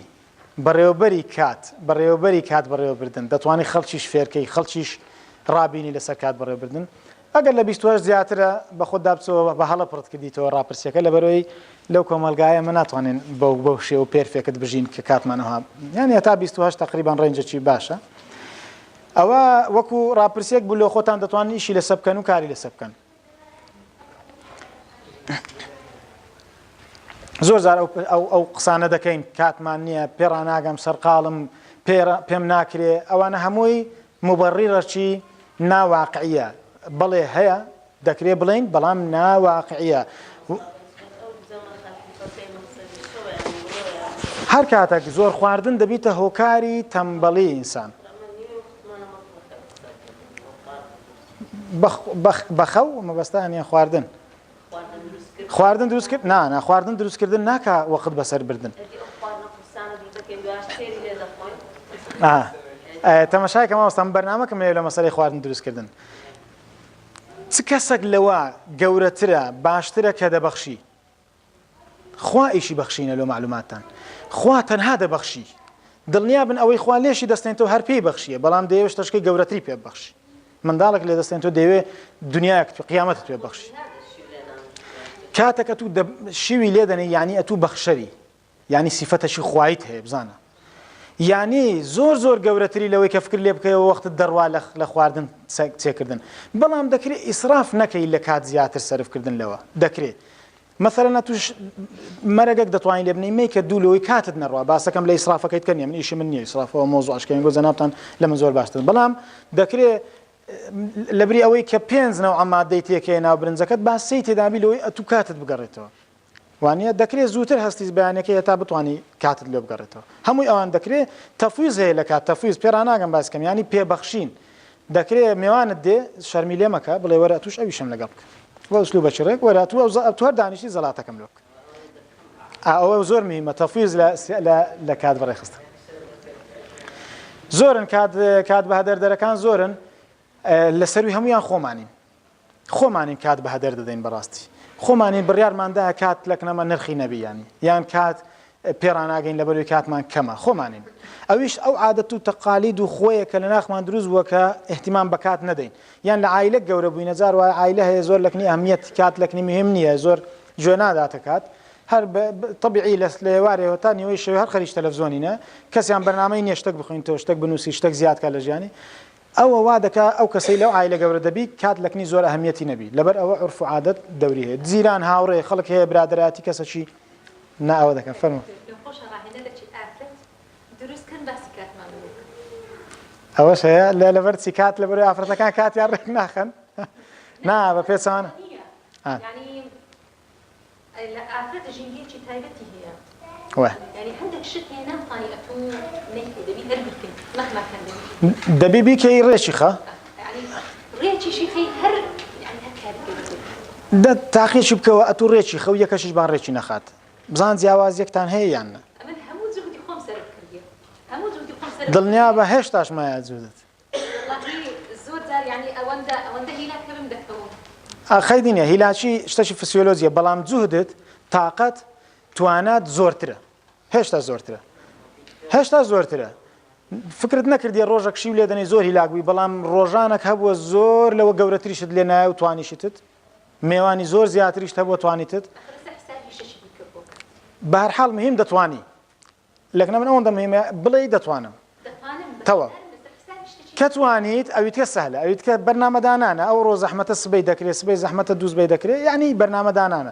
بەڕێوەبەری کات بەڕێوەبەری کات بەڕێوەبردن دەتوانی خەڵکیش فێرکەی خەڵکیش ڕابینی لەسەر کات بەڕێوەبردن ئەگەر لە 28 زیاترە بە خۆتدا بچەوە بە هەڵە پڕت کردیتەوە ڕاپرسیەکە لەبەرەوەی لەو کۆمەڵگایە ئێمە ناتوانین بەو بەو شێوە perfect بژین کە کاتمان ئەوها یانی هەتا 28 تقریبا range ێکی باشە ئەوە وەکو ڕاپرسیەک بوو لۆ خۆتان دەتوانن ئیشی لەسە بکەن و کاری لەسە بکەن زۆر جار ئەو ئەو قسانە دەکەین کاتمان نییە پێڕاناگەم سەرقاڵم پێم ناکرێ ئەوانە هەمووی مبەڕیڕەکی ناواقعیە بەڵێ هەیە دەکرێ بڵین بەڵام ناواقعیە هەر کاتێک زۆر خواردن دەبیتە هۆکاری تەمبەڵی ئینسان بەخەو مەبەستان یان خواردن خواردن دروست کرد نا نا خواردن دروستکردن ناکا وەخت بەسەر بردن تەمەشای کە مامۆستا من بەرنامەکەم هەیە لە مەسەلەی خواردن دروستکردن چ کەسێک لەوە گەورەترە باشترە کە دەبەخشی؟ خوا ئیشی بەخشینە لۆ مەعلوماتتان خوا تەنها دەبەخشی دڵنیا بن ئەوەی خوا لێشی دەستێنتەوە هەر پێی بەخشیە بەڵام دەیەوێت شتەشکەی گەورەتری پێ ببەخشی منداڵێک لێ دەستێنتەوە دەیەوێت دنیایەک قیامەتت پێ ببەخشی کاتێک ئەتوو شیوی لێ دەنێی یعنی ئەتوو بەخشەری یانی سیفەتەکی خوایت هەیە بزانە یانی زۆر زۆر گەورەتری لەوەی کە فکر لێ بکەیەوە وەختت دەڕوا لە خواردن چێکردن بەڵام دەکرێت ئیسراف نەکەی لە کات زیاتر سەرفکردن لەوە دەکرێت مەسەلەن ئەتوش مەرەگەک دەتوانانی لێ بنەی مەیکە دوو لەوەی کاتت نەڕوا باسەکەم لە ئیسرافەکەیت کە نیە من ئیشی من نییە ئیسرافەوە مۆزوعشکەین گۆ جەنابتان لە من زۆر باشتر بەڵام دەکرێت لەبری ئەوەی کە پێنج نەوع مادەی تێکەیە ناو برنجەکەت با سێی تێدابی لەوەی ئەتوو کاتت بگەڕێتەوە وانە دەکرێت زووتر هەستی بەیانەکەی هەتا بتانی کاتت لێ بگەڕێتەوە هەمووی ئەوان دەکرێت تەفویز هەیە لە کات تەفویز پێڕاناگەم باس کەم ینی پێبەخشین دەکرێت مێوانت دێ شەرمی لێ مەکە بڵێ وەرە ئەتوش ئەویشم لەگەڵ بکە بە ئوسلوبەکی ڕێک وەرە ئەتوو ئەو هەر دانیشتی زەڵاتەکەم لۆ بکە ئەوە زۆر مهمە تەفویز لە لە کات بەڕێخستن زۆرن کات کات بە هەدەردەرەکان زۆرن لە سەروی هەمویان خۆمانین خۆمانین کات بە هەدەر دەدەین بەڕاستی خۆمانین بڕیارماندا کات لەکنەمە نرخی نەبی ینی یان کات پێڕاناگەین لەبەروی کاتمان کەمە خۆمانین ئەویش ئەو عادەت و تەقالید و خۆیە کە لە ناخمان دروست بووە کە احتیمام بە کات نەدەین یان لە عایلە گەورە بووینە جار وایە عایلە هەیە زۆر لەکنی ئەهمیەت کات لەکنی مهم نییە زۆر گوێ ناداتە کات هەر تەبیعی لە لە ئێوارێەوە تا نیوەی شەوێ هەر خەریکی تەلەفزیۆنینە کەسیان بەرنامەی نییە شتێک بخوێنیتەوە شتێک بنووسی شتێک زیاد کا لە ژیانی ئەوە وا دەکا ئەو کەسەی لەو عایلە گەورە دەبی کات لەکنی زۆر ئەهمیەتی نەبی لەبەر ئەوە عورف و عادەت دەوری هەیە جیران هاوڕێ خەڵک هەیە برادەرایەتی کەسەکی نا ئەوە دەکەن فەرموو. پێم خۆشە ڕاهێنەرەکی ئافرەت دروست کەن باسی کاتمان بۆ بکەن. ئەوەش هەیە لە لەبەر چی کات لەبەر ئافرەتەکان کاتیان ڕێک ناخەن نا بە پێچەوانە یانی لە ئافرەت ژینگەیەکی تایبەتی هەیە وە. یانی هەندێک شت هەیە ناتوانی ئەتوو نەیکەی دەبی هەر بیکەی مەهما کان دەبی بیکەی. دەبی بیکەی ڕێکی خە. یانی ڕێکیشی خەی هەر یانی هەر کاریگەری دەبی. دە تاقیشی بکەوە ئەتوو ڕێکی خە و یەکەشیش با ڕێکی نەخات بزان جیاوازیەکتان هەیە یان نا. ئەمن هەموو جوهدی خۆم سەرف کردیە هەموو جوهدی خۆم سەرف دڵنیابە هێشتاش مایە جوهدت. وەڵاهی زۆر جار یانی ئەوەندە ئەوەندە هیلاک ئەبم دەکەوم. قەیدی نیە هیلاکی شتەکی فسیۆلۆجیە بەڵام جوهدت تاقەت توانات زۆرترە هێشتا زۆرترە هێشتا زۆرترە فکرت نەکردیە ڕۆژەک شیو لێ دەنێی زۆر هیلاک بووی بەڵام ڕۆژانەک هەبووە زۆر لەوە گەورەتریشت لێ نایە و توانیشتت مێوانی زۆر زیاتریشت هەبووە توانیتت بەهەرحاڵ مهم دەتوانی لەکنە من ئەوەندە مهمە بڵێی دەتوانم تەواو کە توانیت ئەویتکە سەهلە ئەویتکە بەرنامەدانانە ئەو ڕۆ زەحمەتە سبەی دەکرێت سبەی زەحمەتە دووسبەی دەکرێت یعنی بەرنامەدانانە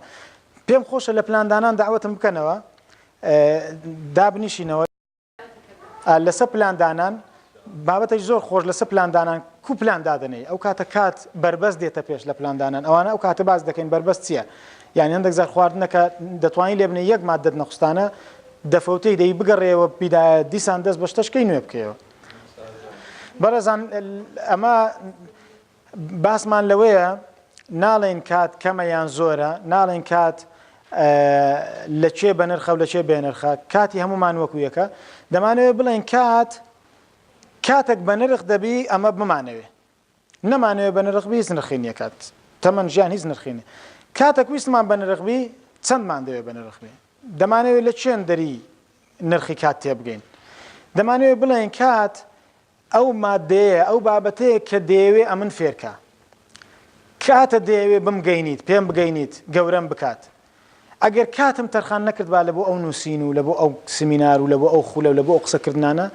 پێم خۆشە لە پلاندانان داوەتم بکەنەوە دابنیشینەوە لەسەر پلاندانان بابەتێکی زۆر خۆش لەسەر پلاندانان کو پلان دادەنێی ئەو کاتە کات بەربەست دێتە پێش لە پلاندانان ئەوانە ئەو کاتە باس دەکەین بەربەست چییە یعنی هەندێک جار خواردنەکە دەتوانین لێ بنێ یەک مادەت نەخستانە دەفەوتەی دەی بگەڕێەوە بیدایە دیسان دەست بە شتەشکەی نوێ بکەیەوە بەڕێزان ئەمە باسمان لەوەیە ناڵێن کات کەمە یان زۆرە ناڵێن کات لە کێ بەنرخە و لە کێ بێنرخە کاتی هەمومان وەکو یەکە دەمانەوێت بڵێن کات کاتێک بەنرخ دەبی ئەمە بمانەوێ نەمانەوێ بەنرخ بی هیچ نرخی نییە کات تەمەن ژیان هیچ نرخی نییە کاتێک ویستمان بەنرخ بی چەندمان دەوێ بەنرخ بی دەمانەوێت لە چێن دەری نرخی کات تێبگەین دەمانەوێت بڵێن کات ئەو ماددەیە، ئەو بابەتەیە کە دەیەوێ ئەمن فێرکا. کاتە دەیەوێ بمگەینیت، پێم بگەینیت، گەورەم بکات. ئەگەر کاتم تەرخان نەکردبا لە بۆ ئەو نووسین و لە بۆ ئەو سمینار و لە بۆ ئەو خولە و لە بۆ ئەو قسەکردنانە،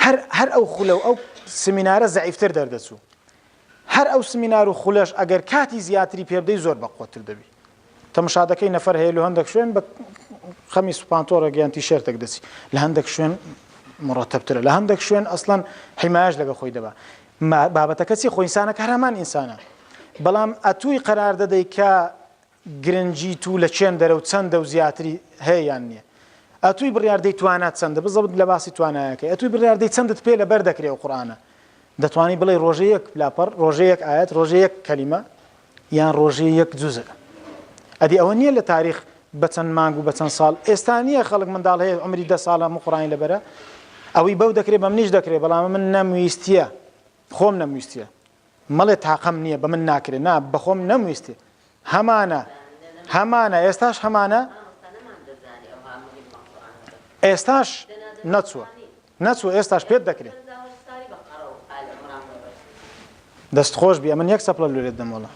هەر هەر ئەو خولە و ئەو سمینارە زەعیفتر دەردەچوو. هەر ئەو سمینار و خولەش ئەگەر کاتی زیاتری پێ بدەی زۆر بەقوەتتر دەبی. تەمەشا دەکەی نەفەر هەیە لە هەندێک شوێن بە قەمیس و پانتۆڕێک یان تیشێرتێک دەچی لە هەندێک شوێن مڕەتەبترە لە هەندێک شوێن ئەسڵەن حیمایەش لەگە خۆی دەبا بابەتەکە چی خۆ ئینسانەکە هەر هەمان ئینسانە بەڵام ئەتووی قەرار دەدەی کە گرنگی تو لە چێن دەرە و چەندە و زیاتری هەیە یان نییە ئەتووی بڕیار دەی توانات چەندە بزەبت لە باسی توانایەکەی ئەتووی بڕیار دەی چەندت پێ لەبەر دەکرێ ئەو قورئانە دەتوانی بڵێی ڕۆژێ یەک لاپەڕ ڕۆژێ یەک ئایەت ڕۆژێ یەک کەلیمە یان ڕۆژێ یەک جوزء ئەدی ئەوە نییە لە تاریخ بە چەند مانگ و بە چەند ساڵ ئێستا نییە خەڵک منداڵ هەیە عمری دە ساڵە هەموو قورئانی لەبەرە ئەوەی بەو دەکرێ بە منیش دەکرێ بەڵام من نەمویستیە خۆم نەمویستیە مەڵێ تاقەم نییە بە من ناکرێ نا بەخۆم نەمویستی هەمانە هەمانە ئێستاش هەمانە. ئێستاش نەچووە نەچووە ئێستاش پێت دەکرێت. دەست خۆش بی ئەمن یەک سەپڵە لۆ لێت دەم وەڵا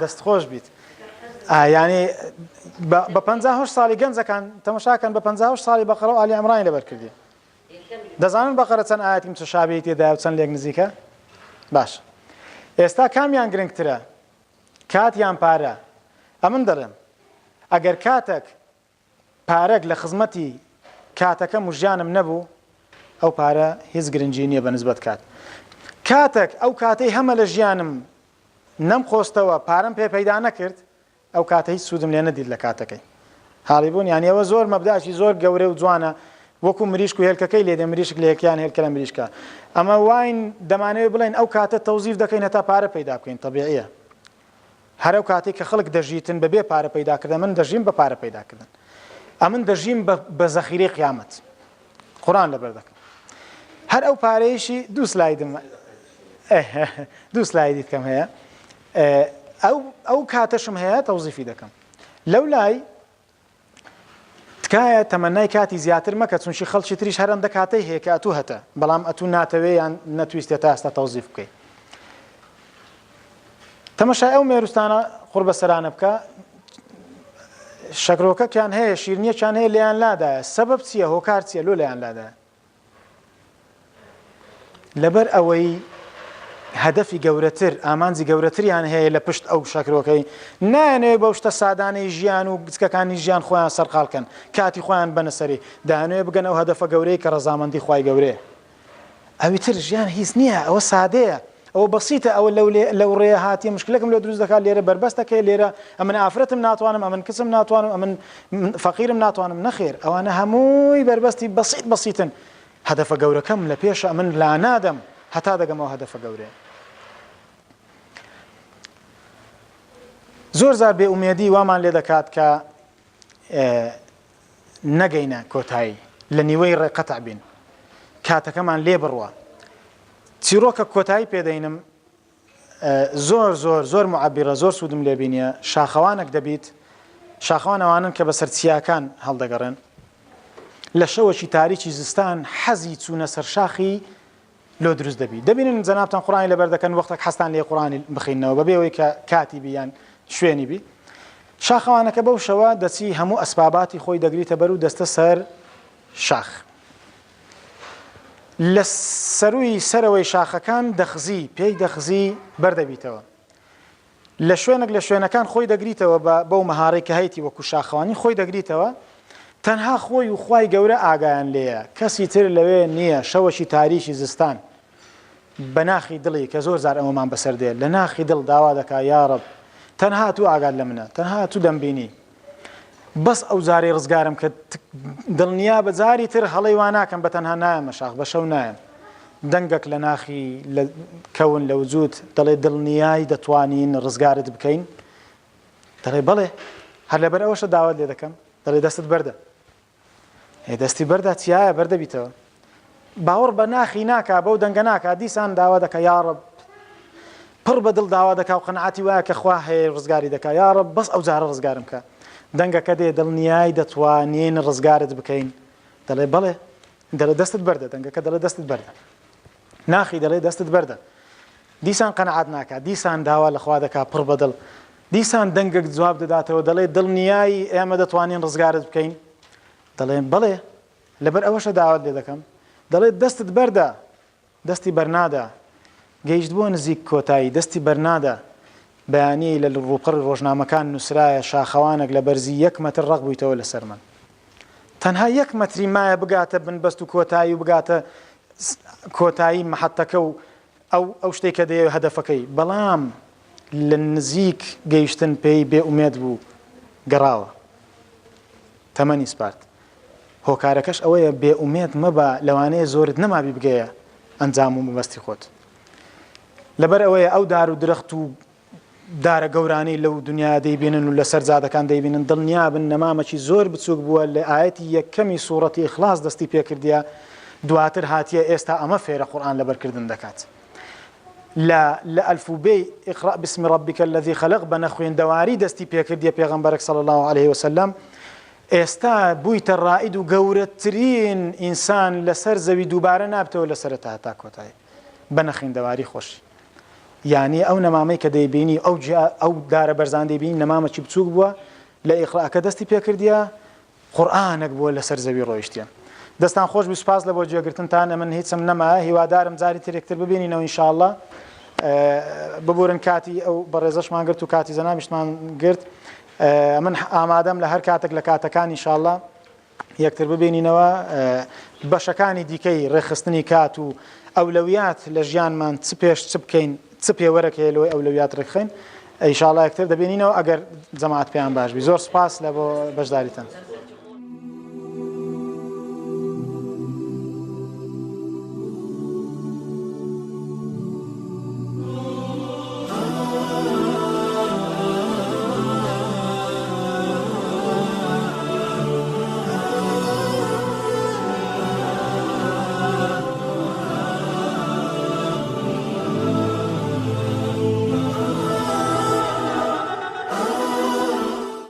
دەست خۆش بیت یعنی بە 58 ساڵی گەنجەکان تەمەشاکەن بە 58 ساڵی بەقەرە و ئالی عمرانی لەبەر کردی دەزانن بەقەرە چەند ئاەتی متشابهی تێدایە و چەند لێک نزیکە باش ئێستا کامیان گرنگترە کات یان پارە ئەمن دەڵێم ئەگەر کاتێک پارەک لە خزمەتی کاتەکەم و ژیانم نەبوو، ئەو پارە هیچ گرنگی نییە بە نسبەت کات. کاتەک ئەو کاتەی هەمە لە ژیانم نەمقۆستەوە، پارەم پێ پەیدا نەکرد، ئەو کاتە هیچ سوودم لێ نەدیت لە کاتەکەی. حاڵی بوون؟ یانی ئەوە زۆر مەبدەئەکی زۆر گەورە و جوانە، وەکو مریشک و هێلکەکەی لێ دێ، مریشک لە هێلکە یان هێلکە لە مریشکە. ئەمە واین دەمانەوێت بڵێین ئەو کاتە تەوزیف دەکەین هەتا پارە پەیدا بکەین، تەبیعیە. هەر ئەو کاتەی کە خەڵک دەژیتن بە بێ پارە پەیدا کردن ئەمن دەژیم بە پارە پەیدا کردن ئەمن دەژیم بە زەخیرەی قیامەت قورئان لەبەر دەکەم هەر ئەو پارەیشی دوو سلایدم دوو سلایدی کەم هەیە ئەو ئەو کاتەشم هەیە تەوزیفی دەکەم لەو لای تکایە تەمەنای کاتی زیاتر مەکە چونکی خەڵکی تریش هەر ئەندە کاتەی هەیە کە ئەتوو هەتە بەڵام ئەتوو ناتەوێ یان نەتویستێ تا ئێستا تەوزیف بکەی تەمەشای ئەو مێروستانە قوڕبەسەرانە بکە شەکرۆکەکیان هەیە شیرنیەکیان هەیە لێیان لادایە سەبەب چییە هۆکار چییە لۆ لێیان لادایە لەبەر ئەوەی هەدەفی گەورەتر، ئامانجی گەورەتریان هەیە لە پشت ئەو شەکرۆکەی، نایانەوێت بەو شتە سادانەی ژیان و گچکەکانی ژیان خۆیان سەرقاڵ کەن، کاتی خۆیان بەنە سەری، دەیانەوێت بگەنە ئەو هەدەفە گەورەیە کە ڕەزامەندی خوای گەورەیە. ئەوی تر ژیان هیچ نییە، ئەوە سادەیە، ئەوە بەسیتە، ئەوە لەو لەو ڕێیە هاتیە مشکلەکم لۆ دروست دەکات، لێرە بەربەستەکەیە، لێرە ئەمن ئافرەتم ناتوانم، ئەمن کچم ناتوانم، ئەمن فەقیرم ناتوانم، نەخێر ئەوانە هەمووی بەربەستی بەسیت بەسیتن، هەدەفە گەورەکەم لە پێشە ئەمن لانادەم هەتا دەگەم ئەو هەدەفە گەورەیە. زۆر جار بێ ئومێدی وامان لێ دەکات کە نەگەینە کۆتایی لە نیوەی ڕێ قەتع بین کاتەکەمان لێ بڕوا چیرۆکە کۆتایی پێدەینم زۆر زۆر زۆر معبرە زۆر سوودم لێ بینیە شاخەوانێک دەبیت شاخەوان ئەوانن کە بەسەر چیاکان هەڵدەگەڕێن لە شەوەکی تاریکی زستان حەزی چوونە سەر شاخی لۆ دروست دەبی دەبینن جەنابتان قورئانی لەبەر دەکەن وەختێک حەزتان لێ قورئانی بخینەوە بەبێ ئەوەی کە کاتی بی یان شوێنی بی شاخەوانەکە بەو شەوە دەچی هەموو ئەسباباتی خۆی دەگریتە بەر و دەستە سەر شاخ لە سەروی سەرەوەی شاخەکان دەخزی پێی دەخزی بەردەبیتەوە لە شوێنێک لە شوێنەکان خۆی دەگریتەوە بە بەو مەهارەی کە هەیتی وەکو شاخەوانی خۆی دەگریتەوە تەنها خۆی و خوای گەورە ئاگایان لێیە کەسی تر لەوێ نییە شەوەکی تاریکی زستان بە ناخی دڵی کە زۆر جار ئەوەمان بەسەر دێ لە ناخی دڵ داوا دەکا یاڕەب تەنها تو ئاگات لە منە تەنها تو دەمبینی بەس ئەو جارەی ڕزگارم کرد دڵنیا بە جاری تر هەڵەی وا ناکەم بە تەنها نایەمە شاخ بە شەو نایەم دەنگەک لە ناخی لە کەون لە وجود دەڵێ دڵنیای دەتوانین ڕزگارت بکەین دەڵێ بەڵێ هەر لەبەر ئەوەشە داوات لێ دەکەم دەڵێ دەستت بەردە ئێ دەستی بەردا چیایە بەردەبیتەوە باوەڕ بە ناخی ناکا بەو دەنگە ناکا دیسان داوا دەکا یاڕەب پڕ بە دڵ داوا دەکا و قەناعەتی وایە کە خوا هەیە ڕزگاری دەکا یاڕەب بەس ئەو جارە ڕزگارم کە دەنگەکە دێ دڵنیای دەتوانین ڕزگارت بکەین دەڵێ بەڵێ دەڵێ دەستت بەردە دەنگەکە دەڵێ دەستت بەردە ناخی دەڵێ دەستت بەردە دیسان قەناعەت ناکا دیسان داوا لەخوا دەکا پڕ بەدڵ دیسان دەنگێک جواب دەداتەوە دەڵێ دڵنیای ئێمە دەتوانین ڕزگارت بکەین؟ دەڵێ بەڵێ لەبەر ئەوەشە داوات لێ دەکەم. دەڵێ دەستت بەردە، دەستی بەرنادا. گەیشت بۆ نزیک کۆتایی دەستی بەرنادا. بەیانی لە ڕووپەڕی ڕۆژنامەکان نووسرایە شاخەوانێک لە بەرزی یەک مەتر ڕەق بوویتەوە لەسەر من. تەنها یەک مەتری مایە بگاتە بنبەست و کۆتایی و بگاتە کۆتایی مەحەتەکە و ئەو ئەو شتەی کە دەیەوێت هەدەفەکەی بەڵام لە نزیک گەیشتن پێی بێ ئومێد بوو گەڕاوە تەمەنی سپارد هۆکارەکەش ئەوەیە بێ ئومێد مەبە لەوانەیە زۆرت نەمابی بگەیە ئەنجام و مەبەستی خۆت لەبەر ئەوەیە ئەو دار و درەخت و دارە گەورانەی لەو دنیایە دەیبینن و لەسەر جادەکان دەیبینن دڵنیابن نەمامەکی زۆر بچوک بووە لە ئایەتی یەکەمی سوڕەتی ئیخلاص دەستی پێکردیە دواتر هاتیە ئێستا ئەمە فێرە قورئان لەبەرکردن دەکات لە لە ئەلفوبێی اقرأ باسم ربک الذی خلق بە نەخوێندەواری دەستی پێکردیە پێغەمبەرەک صلی الله علیه وسلم. ئێستا بوویتە ڕائید و گەورەترین ئینسان لەسەر زەوی دووبارە نابتەوە لە سەرەتا هەتا کۆتایی بە نەخیندەواری خۆشی یانی ئەو نەمامەی کە دەیبینی ئەو ئەو دارە بەرزان دەیبینی نەمامەکی بچووک بووە لە ئیقراکە دەستی پێکردیە قورئانەک بووە لەسەر زەوی ڕۆیشتیە. دەستان خۆش بی سوپاس لە بۆ گوێگرتنتان ئەمن هیچم نەمایە هیوادارم جاری تر یەکتر ببینینەوە ان شاء اللە ببورن کاتی ئەو بەڕێزەشمان گرت و کاتی جەنابیشتمان گرت ئەمن ئامادەم لە هەر کاتێک لە کاتەکان ان شاء اللە یەکتر ببینینەوە بەشەکانی دیکەی ڕێکخستنی کات و ئەولەویات لە ژیانمان چ پێش چ بکەین چ پێوەرەک هەیە لەوەی ئەولەویات ڕێکخەین ئیشاڵا یەکتر دەبینینەوە ئەگەر جەماعەت پێیان باش بی زۆر سوپاس لە بۆ بەشداریتان.